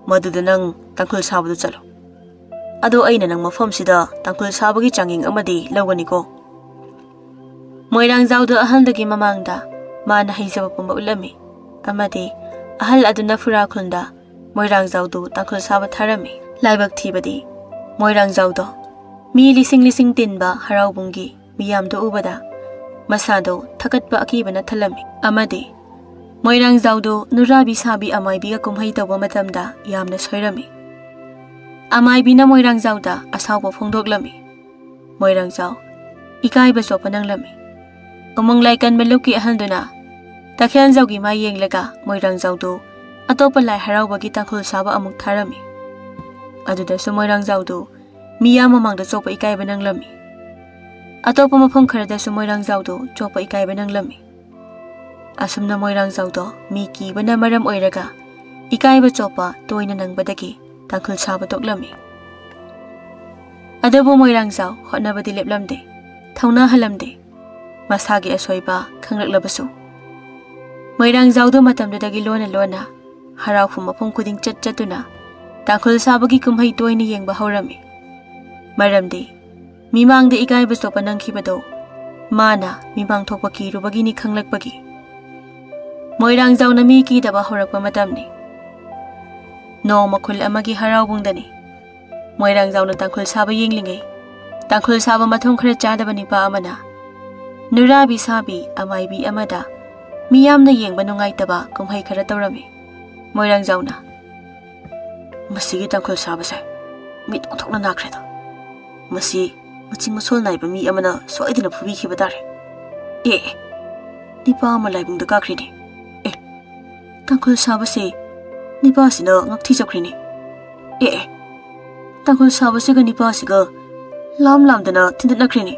ꯃꯗꯨꯗ ꯅꯪ ꯇꯥꯡꯈꯨꯜ ꯁꯥꯕꯗꯨ ꯆꯠꯂꯨ꯫ ꯑꯗꯣ ꯑꯩꯅ ꯅꯪ ꯃꯐꯝꯁꯤꯗ ꯇꯥꯡꯈꯨꯜ ꯁꯥꯕꯒꯤ ꯆꯥꯡꯌꯦꯡ ꯑꯃꯗꯤ ꯂꯧꯒꯅꯤꯀꯣ꯫" ꯃꯣꯏꯔꯥꯡꯖꯥꯎꯗꯨ ꯑꯍꯜꯗꯨꯒꯤ ꯃꯃꯥꯡꯗ ꯃꯥꯅ ꯍꯩꯖꯕ ꯄꯨꯝꯕ ꯎꯠꯂꯝꯃꯤ꯫ ꯑꯃꯗꯤ ꯑꯍꯜ ꯑꯗꯨꯅ ꯐꯨꯔꯥ ꯈꯨꯜꯗ ꯃꯣꯏꯔꯥꯡꯖꯥꯎꯗꯨ ꯇꯥꯡꯈꯨꯜ ꯁꯥꯕ ꯊꯥꯔꯝꯃꯤ꯫ ꯂꯥꯏꯕꯛ ꯊꯤꯕꯗꯤ ꯃꯣꯏꯔꯥꯡꯖꯥꯎꯗꯣ ꯃꯤ ꯂꯤꯁꯤꯡ ꯂꯤꯁꯤꯡ ꯇꯤꯟꯕ ꯍꯔꯥꯎꯕꯨꯡꯒꯤ ꯃꯤꯌꯥꯝꯗꯨ ꯎꯕꯗ ꯃꯁꯥꯗꯣ ꯊꯀꯠꯄ ꯑꯀꯤꯕꯅ ꯊꯜꯂꯝꯃꯤ꯫ ꯑꯃꯗꯤ ꯃꯣꯏꯔꯥꯡꯖꯥꯎꯗꯨ ꯅꯨꯔꯥꯕꯤ ꯁꯥꯕꯤ ꯑꯃꯥꯏꯕꯤꯒ ꯀꯨꯝꯍꯩ ꯇꯧꯕ ꯃꯇꯝꯗ ꯌꯥꯝꯅ ꯁꯣꯏꯔꯝꯃꯤ꯫ ꯑꯃꯥꯏꯕꯤꯅ ꯃꯣꯏꯔꯥꯡꯖꯥꯎꯗ ꯑꯁꯥꯎꯕ ꯐꯣꯡꯗꯣꯛꯂꯝꯃꯤ꯫ ꯃꯣꯏꯔꯥꯡꯖꯥꯎ ꯏꯀꯥꯏꯕ ꯆꯣꯞꯄ ꯅꯪꯂꯝꯃꯤ꯫ ꯎꯃꯪ ꯂꯥꯏꯀꯟꯕ ꯂꯨꯞꯀꯤ ꯑꯍꯜꯗꯨꯅ ꯇꯈꯦꯜꯖꯥꯎꯒꯤ ꯃꯥꯏ ꯌꯦꯡꯂꯒ ꯃꯣꯏꯔꯥꯡꯖꯥꯎꯗꯨ ꯑꯇꯣꯞꯄ ꯂꯥꯏ ꯍꯔꯥꯎꯕꯒꯤ ꯇꯥꯡꯈꯨꯜ ꯁꯥꯕ ꯑꯃꯨꯛ ꯊꯥꯔꯝꯃꯤ꯫ ꯑꯗꯨꯗꯁꯨ ꯃꯣꯏꯔꯥꯡꯖꯥꯎꯗꯨ ꯃꯤꯌꯥꯝ ꯃꯃꯥꯡꯗ ꯆꯣꯞꯄ ꯏꯀꯥꯏꯕ ꯅꯪꯂꯝꯃꯤ꯫ ꯑꯇꯣꯞꯄ ꯃꯐꯝ ꯈꯔꯗꯁꯨ ꯃꯣꯏꯔꯥꯡꯖꯥꯎꯗꯨ ꯆꯣꯞꯄ ꯏꯀꯥꯏꯕ ꯅꯪꯂꯝꯃꯤ꯫ ꯑꯁꯨꯝꯅ ꯃꯣꯏꯔꯥꯡꯖꯥꯎꯗꯣ ꯃꯤ ꯀꯤꯕꯅ ꯃꯔꯝ ꯑꯣꯏꯔꯒ ꯏꯀꯥꯏꯕ ꯆꯣꯞꯄ ꯇꯣꯏꯅ ꯅꯪꯕꯗꯒꯤ ꯇꯥꯡꯈꯨꯜ ꯁꯥꯕ ꯇꯣꯛꯂꯝꯃꯤ꯫ ꯑꯗꯨꯕꯨ ꯃꯣꯏꯔꯥꯡꯖꯥꯎ ꯍꯣꯠꯅꯕꯗꯤ ꯂꯦꯞꯂꯝꯗꯦ, ꯊꯧꯅꯥ ꯍꯜꯂꯝꯗꯦ꯫ ꯃꯁꯥꯒꯤ ꯑꯁꯣꯏꯕ ꯈꯪꯂꯛꯂꯕꯁꯨ ꯃꯣꯏꯔꯥꯡꯖꯥꯎꯗꯣ ꯃꯇꯝꯗꯨꯗꯒꯤ ꯂꯣꯟꯅ ꯂꯣꯟꯅ ꯍꯔꯥꯎꯐꯝ ꯃꯐꯝ ꯈꯨꯗꯤꯡ ꯆꯠ ꯆꯠꯇꯨꯅ ꯇꯥꯡꯈꯨꯜ ꯁꯥꯕꯒꯤ ꯀꯨꯝꯍꯩ ꯇꯣꯏꯅ ꯌꯦꯡꯕ ꯍꯧꯔꯝꯃꯤ꯫ ꯃꯔꯝꯗꯤ ꯃꯤꯃꯥꯡꯗ ꯏꯀꯥꯏꯕ ꯆꯣꯞꯄ ꯅꯪꯈꯤꯕꯗꯣ ꯃꯥꯅ ꯃꯤꯃꯥꯡ ꯊꯣꯛꯄ ꯀꯤꯔꯨꯕꯒꯤꯅꯤ ꯈꯪꯂꯛꯄꯒꯤ꯫ ꯃꯣꯏꯔꯥꯡꯖꯥꯎꯅ ꯃꯤ ꯀꯤꯗꯕ ꯍꯧꯔꯛꯄ ꯃꯇꯝꯅꯤ꯫ ꯅꯣꯡꯃ ꯈꯨꯜ ꯑꯃꯒꯤ ꯍꯔꯥꯎꯕꯨꯡꯗꯅꯤ꯫ ꯃꯣꯏꯔꯥꯡꯖꯥꯎꯅ ꯇꯥꯡꯈꯨꯜ ꯁꯥꯕ ꯌꯦꯡꯂꯤꯉꯩ ꯇꯥꯡꯈꯨꯜ ꯁꯥꯕ ꯃꯊꯣꯡ ꯈꯔ ꯆꯥꯗꯕ ꯅꯤꯄꯥ ꯑꯃꯅ ꯅꯨꯔꯥꯕꯤ ꯁꯥꯕꯤ ꯑꯃꯥꯏꯕꯤ ꯑꯃꯗ ꯃꯤꯌꯥꯝꯅ ꯌꯦꯡꯕ ꯅꯨꯡꯉꯥꯏꯇꯕ ꯀꯨꯝꯍꯩ ꯈꯔ ꯇꯧꯔꯝꯃꯤ꯫ ꯃꯣꯏꯔꯥꯡꯖꯥꯎꯅ, "ꯃꯁꯤꯒꯤ ꯇꯥꯡꯈꯨꯜ ꯁꯥꯕꯁꯦ ꯃꯤꯠ ꯑꯣꯟꯊꯣꯛꯅ ꯅꯥꯈ꯭ꯔꯦꯗ꯫ ꯃꯁꯤ ꯃꯆꯤꯡ ꯃꯁꯣꯜ ꯅꯥꯏꯕ ꯃꯤ ꯑꯃꯅ ꯁꯣꯏꯗꯅ ꯐꯨꯕꯤꯈꯤꯕ ꯇꯥꯔꯦ꯫ ꯑꯦ, ꯅꯤꯄꯥ ꯑꯃ ꯂꯥꯏꯕꯨꯡꯗ ꯀꯥꯈ꯭ꯔꯦꯅꯦ꯫ ꯑꯦ, ꯇꯥꯡꯈꯨꯜ ꯁꯥꯕꯁꯦ ꯅꯤꯄꯥꯁꯤꯅ ꯉꯥꯛꯊꯤꯖꯈ꯭ꯔꯦꯅꯦ꯫ ꯑꯦ, ꯑꯦ, ꯇꯥꯡꯈꯨꯜ ꯁꯥꯕꯁꯤꯒ ꯅꯤꯄꯥꯁꯤꯒ ꯂꯥꯝ ꯂꯥꯝꯗꯅ ꯊꯤꯟꯗꯠꯅꯈ꯭ꯔꯦꯅꯦ꯫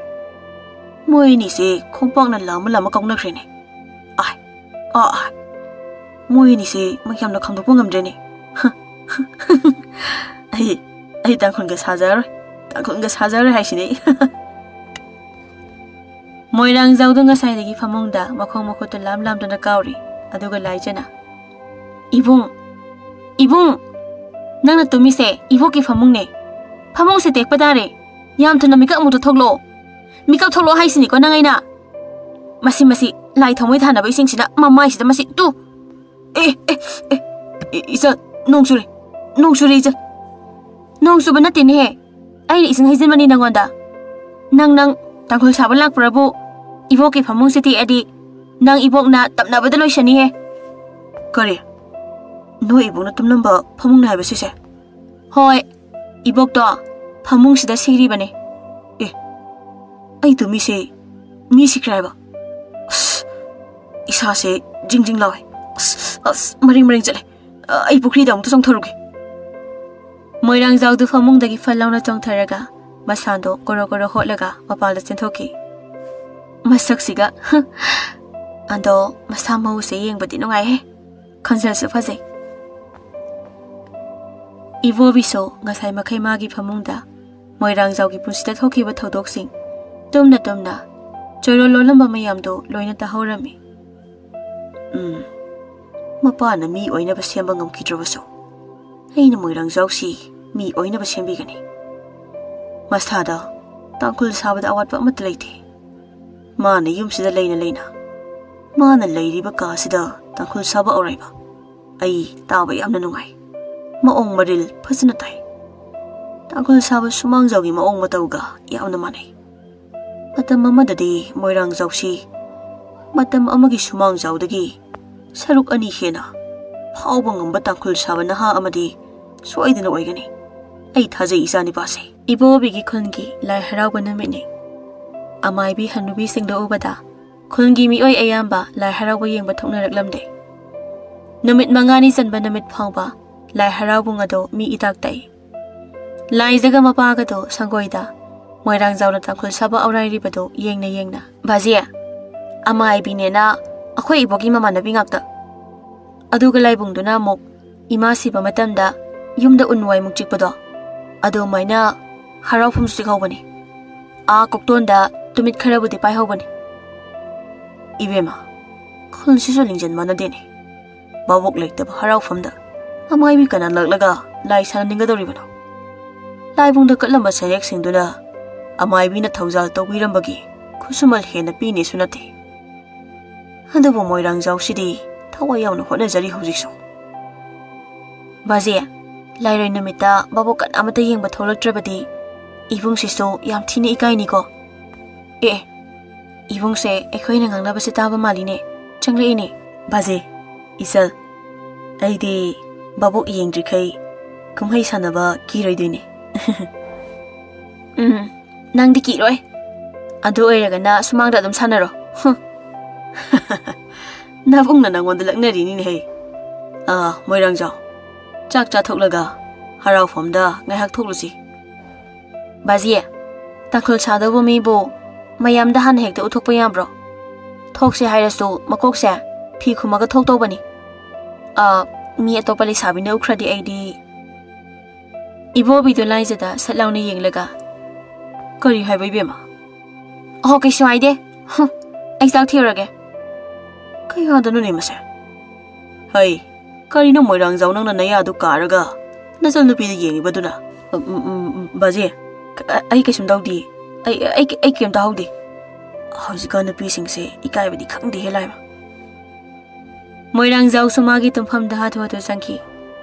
ꯃꯣꯏ ꯑꯅꯤꯁꯦ ꯈꯣꯡꯄꯥꯛꯅ ꯂꯥꯝꯃ ꯂꯥꯝꯃ ꯀꯥꯎꯅꯈ꯭ꯔꯦꯅꯦ꯫ ꯑꯥꯏ, ꯑꯥ, ꯑꯥꯏ꯫ ꯃꯣꯏ ꯑꯅꯤꯁꯦ ꯃꯌꯥꯝꯅ ꯈꯪꯗꯣꯛꯄ ꯉꯝꯗ꯭ꯔꯦꯅꯦ꯫ ꯑꯩ, ꯑꯩ ꯇꯥꯡꯈꯨꯜꯒ ꯁꯥꯖꯔꯣꯏ꯫ ꯇꯥꯡꯈꯨꯜꯒ ꯁꯥꯖꯔꯣꯏ ꯍꯥꯏꯁꯤꯅꯦ ꯑꯩ꯫ ꯃꯣꯏꯔꯥꯡꯖꯥꯎꯗꯣ ꯉꯁꯥꯏꯗꯒꯤ ꯐꯃꯨꯡꯗ ꯃꯈꯣꯡ ꯃꯈꯨꯠꯇ ꯂꯥꯝ ꯂꯥꯝꯗꯨꯅ ꯀꯥꯎꯔꯤ꯫ ꯑꯗꯨꯒ ꯂꯥꯏꯖꯅ, "ꯏꯕꯨꯡ, ꯏꯕꯨꯡ, ꯅꯪꯅ ꯇꯨꯝꯃꯤꯁꯦ ꯏꯕꯣꯛꯀꯤ ꯐꯃꯨꯡꯅꯦ꯫ ꯐꯃꯨꯡꯁꯦ ꯇꯦꯛꯄ ꯇꯥꯔꯦ꯫ ꯌꯥꯝ ꯊꯨꯅ ꯃꯤꯀꯞ ꯑꯃꯨꯛꯇ ꯊꯣꯛꯂꯛꯑꯣ꯫ ꯃꯤꯀꯞ ꯊꯣꯛꯂꯛꯑꯣ ꯍꯥꯏꯁꯤꯅꯤꯀꯣ ꯅꯪ ꯑꯩꯅ꯫ ꯃꯁꯤ, ꯃꯁꯤ, ꯂꯥꯏ ꯊꯥꯎꯃꯩ ꯊꯥꯅꯕ ꯏꯁꯤꯡꯁꯤꯅ ꯃꯃꯥꯏꯁꯤꯗ ꯃꯁꯤ ꯇꯨ꯫ ꯑꯦ, ꯑꯦ, ꯑꯦ, ꯑꯦ, ꯏꯆꯟ, ꯅꯣꯡ ꯆꯨꯔꯦ꯫ ꯅꯣꯡ ꯆꯨꯔꯦ, ꯏꯆꯟ꯫ ꯅꯣꯡ ꯆꯨꯕ ꯅꯠꯇꯦꯅꯦꯍꯦ꯫ ꯑꯩꯅ ꯏꯁꯤꯡ ꯍꯩꯖꯤꯟꯕꯅꯤ ꯅꯪꯉꯣꯟꯗ꯫ ꯅꯪ, ꯅꯪ ꯇꯥꯡꯈꯨꯜ ꯁꯥꯕ ꯂꯥꯛꯄ꯭ꯔꯕꯨ ꯏꯕꯣꯛꯀꯤ ꯐꯃꯨꯡꯁꯦ ꯇꯦꯛꯑꯗꯤ ꯅꯪ ꯏꯕꯣꯛꯅ ꯇꯞꯅꯕꯗ ꯂꯣꯏꯁꯅꯤꯍꯦ꯫ ꯀꯔꯤ? ꯅꯣꯏ ꯏꯕꯣꯛꯅ ꯇꯨꯝꯂꯝꯕ ꯐꯃꯨꯡꯅꯦ ꯍꯥꯏꯕ ꯁꯤꯁꯦ? ꯍꯣꯏ, ꯏꯕꯣꯛꯇꯣ ꯐꯃꯨꯡꯁꯤꯗ ꯁꯤꯔꯤꯕꯅꯦ꯫ ꯑꯦ, ꯑꯩ ꯇꯨꯝꯃꯤꯁꯦ ꯃꯤ ꯁꯤꯈ꯭ꯔꯦ ꯍꯥꯏꯕ? ꯑꯁ, ꯏꯁꯥꯁꯦ ꯖꯤꯡ ꯖꯤꯡ ꯂꯥꯎꯋꯦ꯫ ꯑꯁ, ꯑꯁ, ꯃꯔꯦꯡ ꯃꯔꯦꯡ ꯆꯠꯂꯦ꯫ ꯑ, ꯑꯩ ꯄꯨꯈ꯭ꯔꯤꯗ ꯑꯃꯨꯛꯇ ꯆꯣꯡꯊꯔꯨꯒꯦ꯫ ꯃꯣꯏꯔꯥꯡꯖꯥꯎꯗꯨ ꯐꯃꯨꯡꯗꯒꯤ ꯐꯠ ꯂꯥꯎꯅ ꯆꯣꯡꯊꯔꯒ ꯃꯁꯥꯗꯣ ꯀꯣꯔꯣ ꯀꯣꯔꯣ ꯍꯣꯠꯂꯒ ꯃꯄꯥꯟꯗ ꯆꯦꯟꯊꯣꯛꯈꯤ꯫ ꯃꯁꯛꯁꯤꯒ, ꯍ! ꯑꯗꯣ ꯃꯁꯥ ꯃꯎꯁꯦ ꯌꯦꯡꯕꯗꯤ ꯅꯨꯡꯉꯥꯏꯍꯦ꯫ ꯈꯣꯟꯖꯦꯜꯁꯨ ꯐꯖꯩ꯫ ꯏꯕꯣꯕꯤꯁꯨ ꯉꯁꯥꯏ ꯃꯈꯩ ꯃꯥꯒꯤ ꯐꯃꯨꯡꯗ ꯃꯣꯏꯔꯥꯡꯖꯥꯎꯒꯤ ꯄꯨꯟꯁꯤꯗ ꯊꯣꯛꯈꯤꯕ ꯊꯧꯗꯣꯛꯁꯤꯡ ꯇꯨꯝꯅ ꯇꯨꯝꯅ ꯆꯣꯏꯔꯣꯜ ꯂꯣꯜꯂꯝꯕ ꯃꯌꯥꯝꯗꯣ ꯂꯣꯏꯅ ꯇꯥꯍꯧꯔꯝꯃꯤ꯫ ꯎꯝ, ꯃꯄꯥꯅ ꯃꯤ ꯑꯣꯏꯅꯕ ꯁꯦꯝꯕ ꯉꯝꯈꯤꯗ꯭ꯔꯕꯁꯨ ꯑꯩꯅ ꯃꯣꯏꯔꯥꯡꯖꯥꯎꯁꯤ ꯃꯤ ꯑꯣꯏꯅꯕ ꯁꯦꯝꯕꯤꯒꯅꯤ꯫ ꯃꯁꯥꯗ ꯇꯥꯡꯈꯨꯜ ꯁꯥꯕꯗ ꯑꯋꯥꯠꯄ ꯑꯃꯠꯇ ꯂꯩꯇꯦ꯫ ꯃꯥꯅ ꯌꯨꯝꯁꯤꯗ ꯂꯩꯅ ꯂꯩꯅ ꯃꯥꯅ ꯂꯩꯔꯤꯕ ꯀꯥꯁꯤꯗ ꯇꯥꯡꯈꯨꯜ ꯁꯥꯕ ꯑꯣꯏꯔꯛꯏꯕ ꯑꯩ ꯇꯥꯕ ꯌꯥꯝꯅ ꯅꯨꯡꯉꯥꯏ꯫ ꯃꯑꯣꯡ ꯃꯔꯤꯜ ꯐꯖꯅ ꯇꯥꯏ꯫ ꯇꯥꯡꯈꯨꯜ ꯁꯥꯕ ꯁꯨꯃꯥꯡꯖꯥꯎꯒꯤ ꯃꯑꯣꯡ ꯃꯇꯧꯒ ꯌꯥꯝꯅ ꯃꯥꯟꯅꯩ꯫ ꯃꯇꯝ ꯑꯃꯗꯗꯤ ꯃꯣꯏꯔꯥꯡꯖꯥꯎꯁꯤ ꯃꯇꯝ ꯑꯃꯒꯤ ꯁꯨꯃꯥꯡꯖꯥꯎꯗꯒꯤ ꯁꯔꯨꯛ ꯑꯅꯤ ꯍꯦꯟꯅ ꯐꯥꯎꯕ ꯉꯝꯕ ꯇꯥꯡꯈꯨꯜ ꯁꯥꯕ ꯅꯍꯥ ꯑꯃꯗꯤ ꯁꯣꯏꯗꯅ ꯑꯣꯏꯒꯅꯤ꯫ ꯑꯩ ꯊꯥꯖꯩ ꯏꯆꯥꯅꯤꯄꯥꯁꯦ꯫ ꯏꯕꯣꯕꯤꯒꯤ ꯈꯨꯟꯒꯤ ꯂꯥꯏ ꯍꯔꯥꯎꯕ ꯅꯨꯃꯤꯠꯅꯤ꯫ ꯑꯃꯥꯏꯕꯤ ꯍꯅꯨꯕꯤꯁꯤꯡꯗ ꯎꯕꯗ ꯈꯨꯟꯒꯤ ꯃꯤꯑꯣꯏ ꯑꯌꯥꯝꯕ ꯂꯥꯏ ꯍꯔꯥꯎꯕ ꯌꯦꯡꯕ ꯊꯣꯛꯅꯔꯛꯂꯝꯗꯦ꯫ ꯅꯨꯃꯤꯠ ꯃꯉꯥꯅꯤ ꯆꯟꯕ ꯅꯨꯃꯤꯠ ꯐꯥꯎꯕ ꯂꯥꯏ ꯍꯔꯥꯎꯕꯨꯡ ꯑꯗꯨ ꯃꯤ ꯏꯇꯥꯛ ꯇꯛꯏ꯫ ꯂꯥꯏꯖꯒ ꯃꯄꯥꯒꯗꯣ ꯁꯪꯒꯣꯏꯗ ꯃꯣꯏꯔꯥꯡꯖꯥꯎꯅ ꯇꯥꯡꯈꯨꯜ ꯁꯥꯕ ꯑꯧꯔꯥꯏꯔꯤꯕꯗꯨ ꯌꯦꯡꯅ ꯌꯦꯡꯅ, "ꯕꯥꯖꯤ, ꯑꯃꯥꯏꯕꯤꯅꯦꯅ ꯑꯩꯈꯣꯏ ꯏꯕꯣꯛꯀꯤ ꯃꯃꯥꯟꯅꯕꯤ ꯉꯥꯛꯇ꯫ ꯑꯗꯨꯒ ꯂꯥꯏꯕꯨꯡꯗꯨꯅ ꯑꯃꯨꯛ ꯏꯃꯥ ꯁꯤꯕ ꯃꯇꯝꯗ ꯌꯨꯝꯗ ꯎꯟ ꯋꯥꯏꯃꯨꯛ ꯆꯤꯛꯄꯗꯣ, ꯑꯗꯨꯃꯥꯏꯅ ꯍꯔꯥꯎꯐꯝꯁꯨ ꯆꯤꯛꯍꯧꯕꯅꯤ꯫ ꯑꯥ ꯀꯣꯛꯇꯣꯟꯗ ꯇꯨꯃꯤꯠ ꯈꯔꯕꯨꯗꯤ ꯄꯥꯏꯍꯧꯕꯅꯤ꯫" "ꯏꯕꯦꯝꯃ, ꯈꯨꯜꯁꯤꯁꯨ ꯂꯤꯡꯖꯦꯜ ꯃꯥꯟꯅꯗꯦꯅꯦ꯫ ꯚꯥꯕꯣꯛ ꯂꯩꯇꯕ ꯍꯔꯥꯎꯐꯝꯗ ꯑꯃꯥꯏꯕꯤ ꯀꯅꯥ ꯂꯥꯛꯂꯒ ꯂꯥꯏ ꯁꯥꯟꯅꯅꯤꯡꯒꯗꯧꯔꯤꯕꯅꯣ? ꯂꯥꯏꯕꯨꯡꯗ ꯀꯠꯂꯝꯕ ꯁꯔꯦꯛꯁꯤꯡꯗꯨꯅ ꯑꯃꯥꯏꯕꯤꯅ ꯊꯧꯖꯥꯜ ꯇꯧꯕꯤꯔꯝꯕꯒꯤ ꯈꯨꯠꯁꯨꯃꯜ ꯍꯦꯟꯅ ꯄꯤꯅꯦꯁꯨ ꯅꯠꯇꯦ꯫ ꯑꯗꯨꯕꯨ ꯃꯣꯏꯔꯥꯡꯖꯥꯎꯁꯤꯗꯤ ꯊꯋꯥꯏ ꯌꯥꯎꯅ ꯍꯣꯠꯅꯖꯔꯤ ꯍꯧꯖꯤꯛꯁꯨ꯫" "ꯕꯥꯖꯤ, ꯂꯥꯏꯔꯣꯏ ꯅꯨꯃꯤꯠꯇ ꯚꯥꯕꯣꯛ ꯀꯅꯥꯃꯠꯇ ꯌꯦꯡꯕ ꯊꯣꯛꯂꯛꯇ꯭ꯔꯕꯗꯤ ꯏꯕꯨꯡꯁꯤꯁꯨ ꯌꯥꯝ ꯊꯤꯅ ꯏꯀꯥꯏꯅꯤꯀꯣ꯫ ꯑꯦ, ꯏꯕꯨꯡꯁꯦ ꯑꯩꯈꯣꯏꯅ ꯉꯥꯡꯅꯕꯁꯦ ꯇꯥꯕ ꯃꯥꯜꯂꯤꯅꯦ, ꯆꯪꯂꯛꯏꯅꯦ꯫" "ꯕꯥꯖꯤ, ꯏꯆꯜ, ꯑꯩꯗꯤ ꯚꯥꯕꯣꯛ ꯌꯦꯡꯗ꯭ꯔꯤꯈꯩ ꯀꯨꯝꯍꯩ ꯁꯥꯟꯅꯕ ꯀꯤꯔꯣꯏꯗꯣꯏꯅꯦ꯫" "ꯎꯝ, ꯅꯪꯗꯤ ꯀꯤꯔꯣꯏ꯫ ꯑꯗꯨ ꯑꯣꯏꯔꯒꯅ ꯁꯨꯃꯥꯡꯗ ꯑꯗꯨꯝ ꯁꯥꯟꯅꯔꯣ꯫" "ꯍꯨꯝ꯫ ꯅꯕꯨꯡꯅ ꯅꯪꯉꯣꯟꯗ ꯂꯛꯅꯔꯤꯅꯤꯅꯦꯍꯦ꯫ ꯑꯥ, ꯃꯣꯏꯔꯥꯡꯖꯥꯎ, ꯆꯥꯛ ꯆꯥꯊꯣꯛꯂꯒ ꯍꯔꯥꯎꯐꯝꯗ ꯉꯥꯏꯍꯥꯛ ꯊꯣꯛꯂꯨꯁꯤ꯫" "ꯕꯥꯖꯤ, ꯇꯥꯡꯈꯨꯜ ꯁꯥꯗꯧꯕ ꯃꯤꯕꯨ ꯃꯌꯥꯝꯗ ꯍꯥꯟꯅ ꯍꯦꯛꯇ ꯎꯠꯊꯣꯛꯄ ꯌꯥꯕ꯭ꯔꯣ? ꯊꯣꯛꯁꯦ ꯍꯥꯏꯔꯁꯨ ꯃꯀꯣꯛꯁꯦ ꯐꯤ ꯈꯨꯝꯃꯒ ꯊꯣꯛꯇꯧꯕꯅꯤ꯫ ꯑꯥ, ꯃꯤ ꯑꯇꯣꯞꯄ ꯂꯩꯁꯥꯕꯤꯅ ꯎꯈ꯭ꯔꯗꯤ ꯑꯩꯗꯤ꯫" ꯏꯕꯣꯕꯤꯗꯣ ꯂꯥꯏꯖꯗ ꯁꯠ ꯂꯥꯎꯅ ꯌꯦꯡꯂꯒ, "ꯀꯔꯤ ꯍꯥꯏꯕ, ꯏꯕꯦꯝꯃ?" "ꯑꯣꯍꯣ, ꯀꯩꯁꯨ ꯍꯥꯏꯗꯦ꯫ ꯍꯨꯝ, ꯑꯩ ꯆꯥꯛ ꯊꯤꯔꯨꯔꯒꯦ꯫" "ꯀꯩ ꯍꯥꯏꯗꯅꯣꯅꯦ ꯃꯁꯦ? ꯍꯩ, ꯀꯔꯤꯅꯣ ꯃꯣꯏꯔꯥꯡꯖꯥꯎ, ꯅꯪꯅ ꯅꯌꯥꯗꯨ ꯀꯥꯔꯒ ꯅꯆꯟꯅꯨꯄꯤꯗ ꯌꯦꯡꯉꯤꯕꯗꯨꯅ?" "ꯎꯝ, ꯎꯝ, ꯎꯝ, ꯎꯝ, ꯕꯥꯖꯤ, ꯀ-, ꯑꯩ ꯀꯩꯁꯨꯝ ꯇꯧꯗꯦ꯫ ꯑꯩ, ꯑꯩ, ꯑꯩ ꯀꯩꯝ ꯇꯥꯍꯧꯗꯦ꯫ ꯍꯧꯖꯤꯛꯀꯥꯟ ꯅꯨꯄꯤꯁꯤꯡꯁꯦ ꯏꯀꯥꯏꯕꯗꯤ ꯈꯪꯗꯦꯍꯦ ꯂꯥꯏꯃ꯫" ꯃꯣꯏꯔꯥꯡꯖꯥꯎꯁꯨ ꯃꯥꯒꯤ ꯇꯨꯝꯐꯝꯗ ꯍꯥꯊꯨ ꯍꯥꯊꯨ ꯆꯪꯈꯤ꯫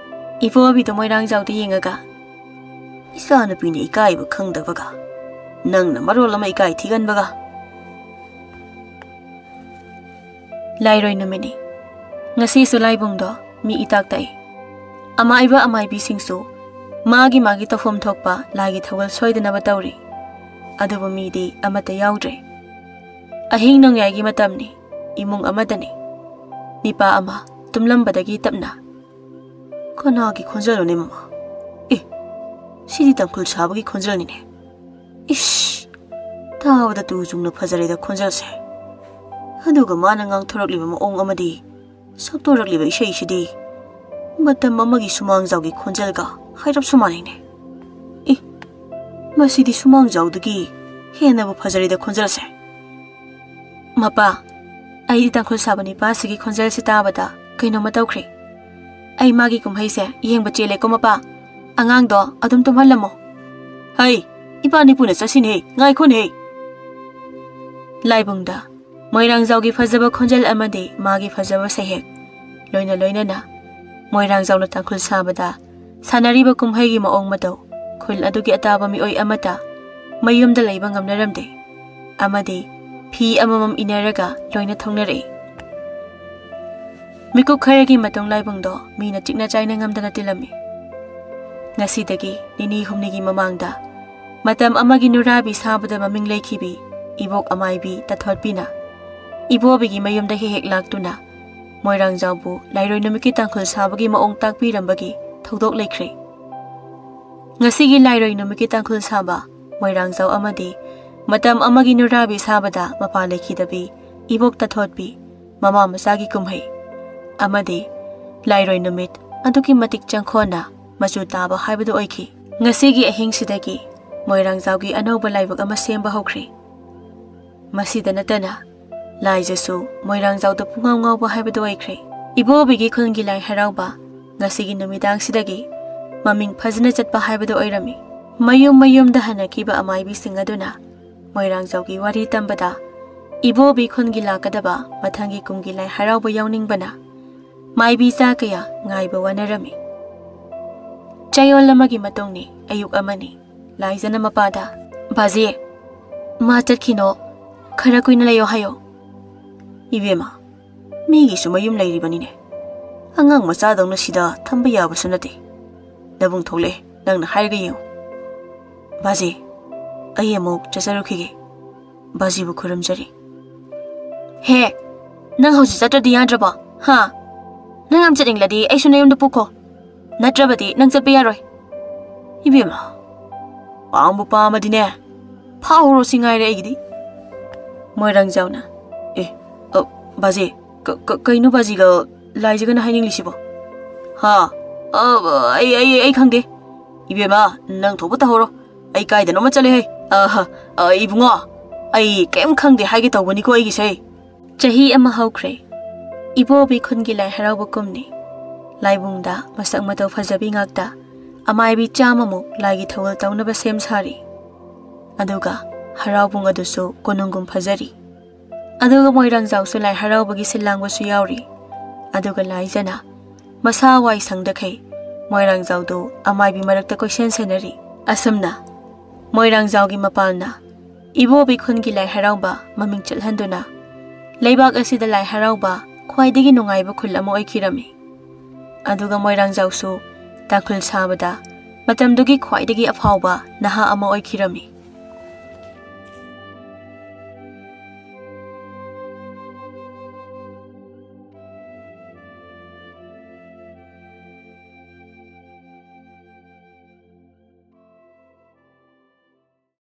ꯏꯕꯣꯕꯤꯗꯣ ꯃꯣꯏꯔꯥꯡꯖꯥꯎꯗ ꯌꯦꯡꯉꯒ, "ꯏꯆꯥꯅꯨꯄꯤꯅ ꯏꯀꯥꯏꯕ ꯈꯪꯗꯕꯒ, ꯅꯪꯅ ꯃꯔꯣꯜ ꯑꯃ ꯏꯀꯥꯏ ꯊꯤꯒꯟꯕꯒ꯫" ꯂꯥꯏꯔꯣꯏ ꯅꯨꯃꯤꯠꯅꯤ꯫ ꯉꯁꯤꯁꯨ ꯂꯥꯏꯕꯨꯡꯗꯣ ꯃꯤ ꯏꯇꯥꯛ ꯇꯥꯛꯏ꯫ ꯑꯃꯥꯏꯕ ꯑꯃꯥꯏꯕꯤꯁꯤꯡꯁꯨ ꯃꯥꯒꯤ ꯃꯥꯒꯤ ꯇꯧꯐꯝ ꯊꯣꯛꯄ ꯂꯥꯏꯒꯤ ꯊꯧꯒꯜ ꯁꯣꯏꯗꯅꯕ ꯇꯧꯔꯤ꯫ ꯑꯗꯨꯕꯨ ꯃꯤꯗꯤ ꯑꯃꯠꯇ ꯌꯥꯎꯗ꯭ꯔꯦ꯫ ꯑꯍꯤꯡ ꯅꯣꯡꯌꯥꯏꯒꯤ ꯃꯇꯝꯅꯤ꯫ ꯏꯃꯨꯡ ꯑꯃꯗꯅꯤ꯫ ꯅꯤꯄꯥ ꯑꯃ ꯇꯨꯝꯂꯝꯕꯗꯒꯤ ꯇꯞꯅ, "ꯀꯅꯥꯒꯤ ꯈꯣꯟꯖꯦꯜꯅꯣꯅꯦ, ꯃꯃꯥ? ꯑꯦ, ꯁꯤꯗꯤ ꯇꯥꯡꯈꯨꯜ ꯁꯥꯕꯒꯤ ꯈꯣꯟꯖꯦꯜꯅꯤꯅꯦ꯫ ꯏꯁ, ꯇꯥꯕꯗ ꯇꯨ ꯆꯨꯡꯅ ꯐꯖꯔꯦꯗ ꯈꯣꯟꯖꯦꯜꯁꯦ꯫ ꯑꯗꯨꯒ ꯃꯥꯅ ꯉꯥꯡꯊꯣꯔꯛꯂꯤꯕ ꯃꯑꯣꯡ ꯑꯃꯗꯤ ꯁꯛꯇꯣꯔꯛꯂꯤꯕ ꯏꯁꯩꯁꯤꯗꯤ ꯃꯇꯝ ꯑꯃꯒꯤ ꯁꯨꯃꯥꯡꯖꯥꯎꯒꯤ ꯈꯣꯟꯖꯦꯜꯒ ꯍꯥꯏꯔꯞꯁꯨ ꯃꯥꯟꯅꯩꯅꯦ꯫ ꯏ, ꯃꯁꯤꯗꯤ ꯁꯨꯃꯥꯡꯖꯥꯎꯗꯒꯤ ꯍꯦꯟꯅꯕꯨ ꯐꯖꯔꯦꯗ ꯈꯣꯟꯖꯦꯜꯁꯦ꯫ ꯃꯄꯥ, ꯑꯩꯗꯤ ꯇꯥꯡꯈꯨꯜ ꯁꯥꯕ ꯅꯤꯄꯥꯁꯤꯒꯤ ꯈꯣꯟꯖꯦꯜꯁꯤ ꯇꯥꯕꯗ ꯀꯩꯅꯣꯝꯃ ꯇꯧꯈ꯭ꯔꯦ꯫ ꯑꯩ ꯃꯥꯒꯤ ꯀꯨꯝꯍꯩꯁꯦ ꯌꯦꯡꯕ ꯆꯦꯜꯂꯦꯀꯣ ꯃꯄꯥ꯫ ꯑꯉꯥꯡꯗꯣ ꯑꯗꯨꯝ ꯇꯨꯝꯍꯜꯂꯝꯃꯣ꯫ ꯍꯩ, ꯏꯄꯥ ꯅꯤꯄꯨꯅ ꯆꯠꯁꯤꯅꯦꯍꯦ, ꯉꯥꯏꯈꯣꯅꯦꯍꯦ꯫ ꯂꯥꯏꯕꯨꯡꯗ ꯃꯣꯏꯔꯥꯡꯖꯥꯎꯒꯤ ꯐꯖꯕ ꯈꯣꯟꯖꯦꯜ ꯑꯃꯗꯤ ꯃꯥꯒꯤ ꯐꯖꯕ ꯁꯩꯍꯦꯛ ꯂꯣꯏꯅ ꯂꯣꯏꯅꯅ ꯃꯣꯏꯔꯥꯡꯖꯥꯎꯅ ꯇꯥꯡꯈꯨꯜ ꯁꯥꯕꯗ ꯁꯥꯟꯅꯔꯤꯕ ꯀꯨꯝꯍꯩꯒꯤ ꯃꯑꯣꯡ ꯃꯇꯧ ꯈꯨꯜ ꯑꯗꯨꯒꯤ ꯑꯇꯥꯕ ꯃꯤꯑꯣꯏ ꯑꯃꯠꯇ ꯃꯌꯨꯝꯗ ꯂꯩꯕ ꯉꯝꯅꯔꯝꯗꯦ ꯑꯃꯗꯤ ꯐꯤ ꯑꯃꯃꯝ ꯏꯟꯅꯔꯒ ꯂꯣꯏꯅ ꯊꯣꯡꯅꯔꯛꯏ꯫ ꯃꯤꯀꯨꯞ ꯈꯔꯒꯤ ꯃꯇꯨꯡ ꯂꯥꯏꯕꯨꯡꯗꯣ ꯃꯤꯅ ꯆꯤꯛꯅ ꯆꯥꯏꯅ ꯉꯝꯗꯅ ꯇꯤꯜꯂꯝꯃꯤ꯫ ꯉꯁꯤꯗꯒꯤ ꯅꯤꯅꯤ ꯍꯨꯝꯅꯤꯒꯤ ꯃꯃꯥꯡꯗ ꯃꯇꯝ ꯑꯃꯒꯤ ꯅꯨꯔꯥꯕꯤ ꯁꯥꯕꯗ ꯃꯃꯤꯡ ꯂꯩꯈꯤꯕꯤ ꯏꯕꯣꯛ ꯑꯃꯥꯏꯕꯤ ꯇꯊꯣꯠꯄꯤꯅ ꯏꯕꯣꯕꯤꯒꯤ ꯃꯌꯨꯝꯗ ꯍꯦꯛ ꯍꯦꯛ ꯂꯥꯛꯇꯨꯅ ꯃꯣꯏꯔꯥꯡꯖꯥꯎꯕꯨ ꯂꯥꯏꯔꯣꯏ ꯅꯨꯃꯤꯠꯀꯤ ꯇꯥꯡꯈꯨꯜ ꯁꯥꯕꯒꯤ ꯃꯑꯣꯡ ꯇꯥꯛꯄꯤꯔꯝꯕꯒꯤ ꯊꯧꯗꯣꯛ ꯂꯩꯈ꯭ꯔꯦ꯫ ꯉꯁꯤꯒꯤ ꯂꯥꯏꯔꯣꯏ ꯅꯨꯃꯤꯠꯀꯤ ꯇꯥꯡꯈꯨꯜ ꯁꯥꯕ ꯃꯣꯏꯔꯥꯡꯖꯥꯎ ꯑꯃꯗꯤ ꯃꯇꯝ ꯑꯃꯒꯤ ꯅꯨꯔꯥꯕꯤ ꯁꯥꯕꯗ ꯃꯄꯥ ꯂꯩꯈꯤꯗꯕꯤ ꯏꯕꯣꯛ ꯇꯊꯣꯠꯄꯤ ꯃꯃꯥ ꯃꯆꯥꯒꯤ ꯀꯨꯝꯍꯩ ꯑꯃꯗꯤ ꯂꯥꯏꯔꯣꯏ ꯅꯨꯃꯤꯠ ꯑꯗꯨꯛꯀꯤ ꯃꯇꯤꯛ ꯆꯪꯈꯣꯟꯅ ꯃꯆꯨ ꯇꯥꯕ ꯍꯥꯏꯕꯗꯨ ꯑꯣꯏꯈꯤ꯫ ꯉꯁꯤꯒꯤ ꯑꯍꯤꯡꯁꯤꯗꯒꯤ ꯃꯣꯏꯔꯥꯡꯖꯥꯎꯒꯤ ꯑꯅꯧꯕ ꯂꯥꯏꯕꯛ ꯑꯃ ꯁꯦꯝꯕ ꯍꯧꯈ꯭ꯔꯦ꯫ ꯃꯁꯤꯗ ꯅꯠꯇꯅ ꯂꯥꯏꯖꯁꯨ ꯃꯣꯏꯔꯥꯡꯖꯥꯎꯗ ꯄꯨꯡꯉꯥꯎ ꯉꯥꯎꯕ ꯍꯥꯏꯕꯗꯨ ꯑꯣꯏꯈ꯭ꯔꯦ꯫ ꯏꯕꯣꯕꯤꯒꯤ ꯈꯨꯜꯒꯤ ꯂꯥꯏ ꯍꯔꯥꯎꯕ ꯉꯁꯤꯒꯤ ꯅꯨꯃꯤꯗꯥꯡꯁꯤꯗꯒꯤ ꯃꯃꯤꯡ ꯐꯖꯅ ꯆꯠꯄ ꯍꯥꯏꯕꯗꯨ ꯑꯣꯏꯔꯝꯃꯤ꯫ ꯃꯌꯨꯝ ꯃꯌꯨꯝꯗ ꯍꯟꯅꯈꯤꯕ ꯑꯃꯥꯏꯕꯤꯁꯤꯡ ꯑꯗꯨꯅ ꯃꯣꯏꯔꯥꯡꯖꯥꯎꯒꯤ ꯋꯥꯔꯤ ꯇꯝꯕꯗ ꯏꯕꯣꯕꯤ ꯈꯨꯜꯒꯤ ꯂꯥꯛꯀꯗꯕ ꯃꯊꯪꯒꯤ ꯀꯨꯝꯒꯤ ꯂꯥꯏ ꯍꯔꯥꯎꯕ ꯌꯥꯎꯅꯤꯡꯕꯅ ꯃꯥꯏꯕꯤ ꯆꯥ ꯀꯌꯥ ꯉꯥꯏꯕ ꯋꯥꯅꯔꯝꯃꯤ꯫ ꯆꯌꯣꯜ ꯑꯃꯒꯤ ꯃꯇꯨꯡꯅꯤ, ꯑꯌꯨꯛ ꯑꯃꯅꯤ꯫ ꯂꯥꯏꯖꯅ ꯃꯄꯥꯗ, "ꯕꯥꯖꯤ, ꯃꯥ ꯆꯠꯈꯤꯅꯣ, ꯈꯔ ꯀꯨꯏꯅ ꯂꯩꯌꯣ ꯍꯥꯏꯌꯣ꯫" "ꯏꯕꯦꯝꯃ, ꯃꯤꯒꯤꯁꯨ ꯃꯌꯨꯝ ꯂꯩꯔꯤꯕꯅꯤꯅꯦ꯫ ꯑꯉꯥꯡ ꯃꯆꯥꯗꯧꯅ ꯁꯤꯗ ꯊꯝꯕ ꯌꯥꯕꯁꯨ ꯅꯠꯇꯦ꯫ ꯅꯕꯨꯡ ꯊꯣꯛꯂꯛꯑꯦ, ꯅꯪꯅ ꯍꯥꯏꯔꯒ ꯌꯦꯡꯉꯨ꯫" "ꯕꯥꯖꯤ, ꯑꯩ ꯑꯃꯨꯛ ꯆꯠꯆꯔꯨꯈꯤꯒꯦ꯫ ꯕꯥꯖꯤꯕꯨ ꯈꯨꯔꯨꯝꯖꯔꯤ꯫" "ꯍꯦ, ꯅꯪ ꯍꯧꯖꯤꯛ ꯆꯠꯇ꯭ꯔꯗꯤ ꯌꯥꯗ꯭ꯔꯕꯣ? ꯍꯥ? ꯅꯪ ꯌꯥꯝ ꯆꯠꯅꯤꯡꯂꯗꯤ ꯑꯩꯁꯨ ꯅꯌꯨꯝꯗ ꯄꯨꯈꯣ꯫ ꯅꯠꯇ꯭ꯔꯕꯗꯤ ꯅꯪ ꯆꯠꯄ ꯌꯥꯔꯣꯏ꯫" "ꯏꯕꯦꯝꯃ, ꯄꯥꯝꯕꯨ ꯄꯥꯝꯃꯗꯤꯅꯦ, ꯊꯥꯍꯧꯔꯣ, ꯁꯤ ꯉꯥꯏꯔꯦ ꯑꯩꯒꯤꯗꯤ꯫ ꯃꯣꯏꯔꯥꯡꯖꯥꯎꯅ, "ꯑꯦ, ꯑ, ꯕꯥꯖꯤ, ꯀ-, ꯀ-, ꯀꯩꯅꯣ ꯕꯥꯖꯤꯒ ꯂꯥꯏꯖꯒꯅ ꯍꯥꯏꯅꯤꯡꯂꯤꯁꯤꯕꯣ? ꯍꯥ? ꯑ, ꯑꯩ, ꯑꯩ, ꯑꯩ ꯈꯪꯗꯦ꯫ ꯏꯕꯦꯝꯃ, ꯅꯪ ꯊꯣꯛꯄ ꯇꯧꯍꯧꯔꯣ꯫ ꯑꯩ ꯀꯥꯏꯗꯅꯣꯃ ꯆꯠꯂꯦꯍꯦ꯫ ꯑꯍ, ꯑ, ꯏꯕꯨꯡꯉꯣ, ꯑꯩ ꯀꯩꯝ ꯈꯪꯗꯦ ꯍꯥꯏꯒꯦ ꯇꯧꯕꯅꯤꯀꯣ ꯑꯩꯒꯤꯁꯦ꯫" ꯆꯍꯤ ꯑꯃ ꯍꯧꯈ꯭ꯔꯦ꯫ ꯏꯕꯣꯕꯤ ꯈꯨꯟꯒꯤ ꯂꯥꯏ ꯍꯔꯥꯎꯕ ꯀꯨꯝꯅꯤ꯫ ꯂꯥꯏꯕꯨꯡꯗ ꯃꯁꯛ ꯃꯇꯧ ꯐꯖꯕꯤ ꯉꯥꯛꯇ ꯑꯃꯥꯏꯕꯤ ꯆꯥꯝꯃꯃꯨꯛ ꯂꯥꯏꯒꯤ ꯊꯧꯒꯜ ꯇꯧꯅꯕ ꯁꯦꯝ ꯁꯥꯔꯤ꯫ ꯑꯗꯨꯒ ꯍꯔꯥꯎꯕꯨꯡ ꯑꯗꯨꯁꯨ ꯀꯣꯅꯨꯡꯒꯨꯝ ꯐꯖꯔꯤ꯫ ꯑꯗꯨꯒ ꯃꯣꯏꯔꯥꯡꯖꯥꯎꯁꯨ ꯂꯥꯏ ꯍꯔꯥꯎꯕꯒꯤ ꯁꯤꯜ ꯂꯥꯡꯕꯁꯨ ꯌꯥꯎꯔꯤ꯫ ꯑꯗꯨꯒ ꯂꯥꯏꯖꯅ ꯃꯁꯥ ꯋꯥꯏ ꯁꯪꯗꯈꯩ ꯃꯣꯏꯔꯥꯡꯖꯥꯎꯗꯨ ꯑꯃꯥꯏꯕꯤ ꯃꯔꯛꯇ ꯀꯣꯏꯁꯦꯟ ꯁꯦꯟꯅꯔꯤ꯫ ꯑꯁꯨꯝꯅ ꯃꯣꯏꯔꯥꯡꯖꯥꯎꯒꯤ ꯃꯄꯥꯜꯅ ꯏꯕꯣꯕꯤ ꯈꯨꯟꯒꯤ ꯂꯥꯏ ꯍꯔꯥꯎꯕ ꯃꯃꯤꯡ ꯆꯠꯍꯟꯗꯨꯅ ꯂꯩꯕꯥꯛ ꯑꯁꯤꯗ ꯂꯥꯏ ꯍꯔꯥꯎꯕ ꯈ꯭ꯋꯥꯏꯗꯒꯤ ꯅꯨꯡꯉꯥꯏꯕ ꯈꯨꯜ ꯑꯃ ꯑꯣꯏꯈꯤꯔꯝꯃꯤ꯫ ꯑꯗꯨꯒ ꯃꯣꯏꯔꯥꯡꯖꯥꯎꯁꯨ ꯇꯥꯡꯈꯨꯜ ꯁꯥꯕꯗ ꯃꯇꯝꯗꯨꯒꯤ ꯈ꯭ꯋꯥꯏꯗꯒꯤ ꯑꯐꯥꯎꯕ ꯅꯍꯥ ꯑꯃ ꯑꯣꯏꯈꯤꯔꯝꯃꯤ꯫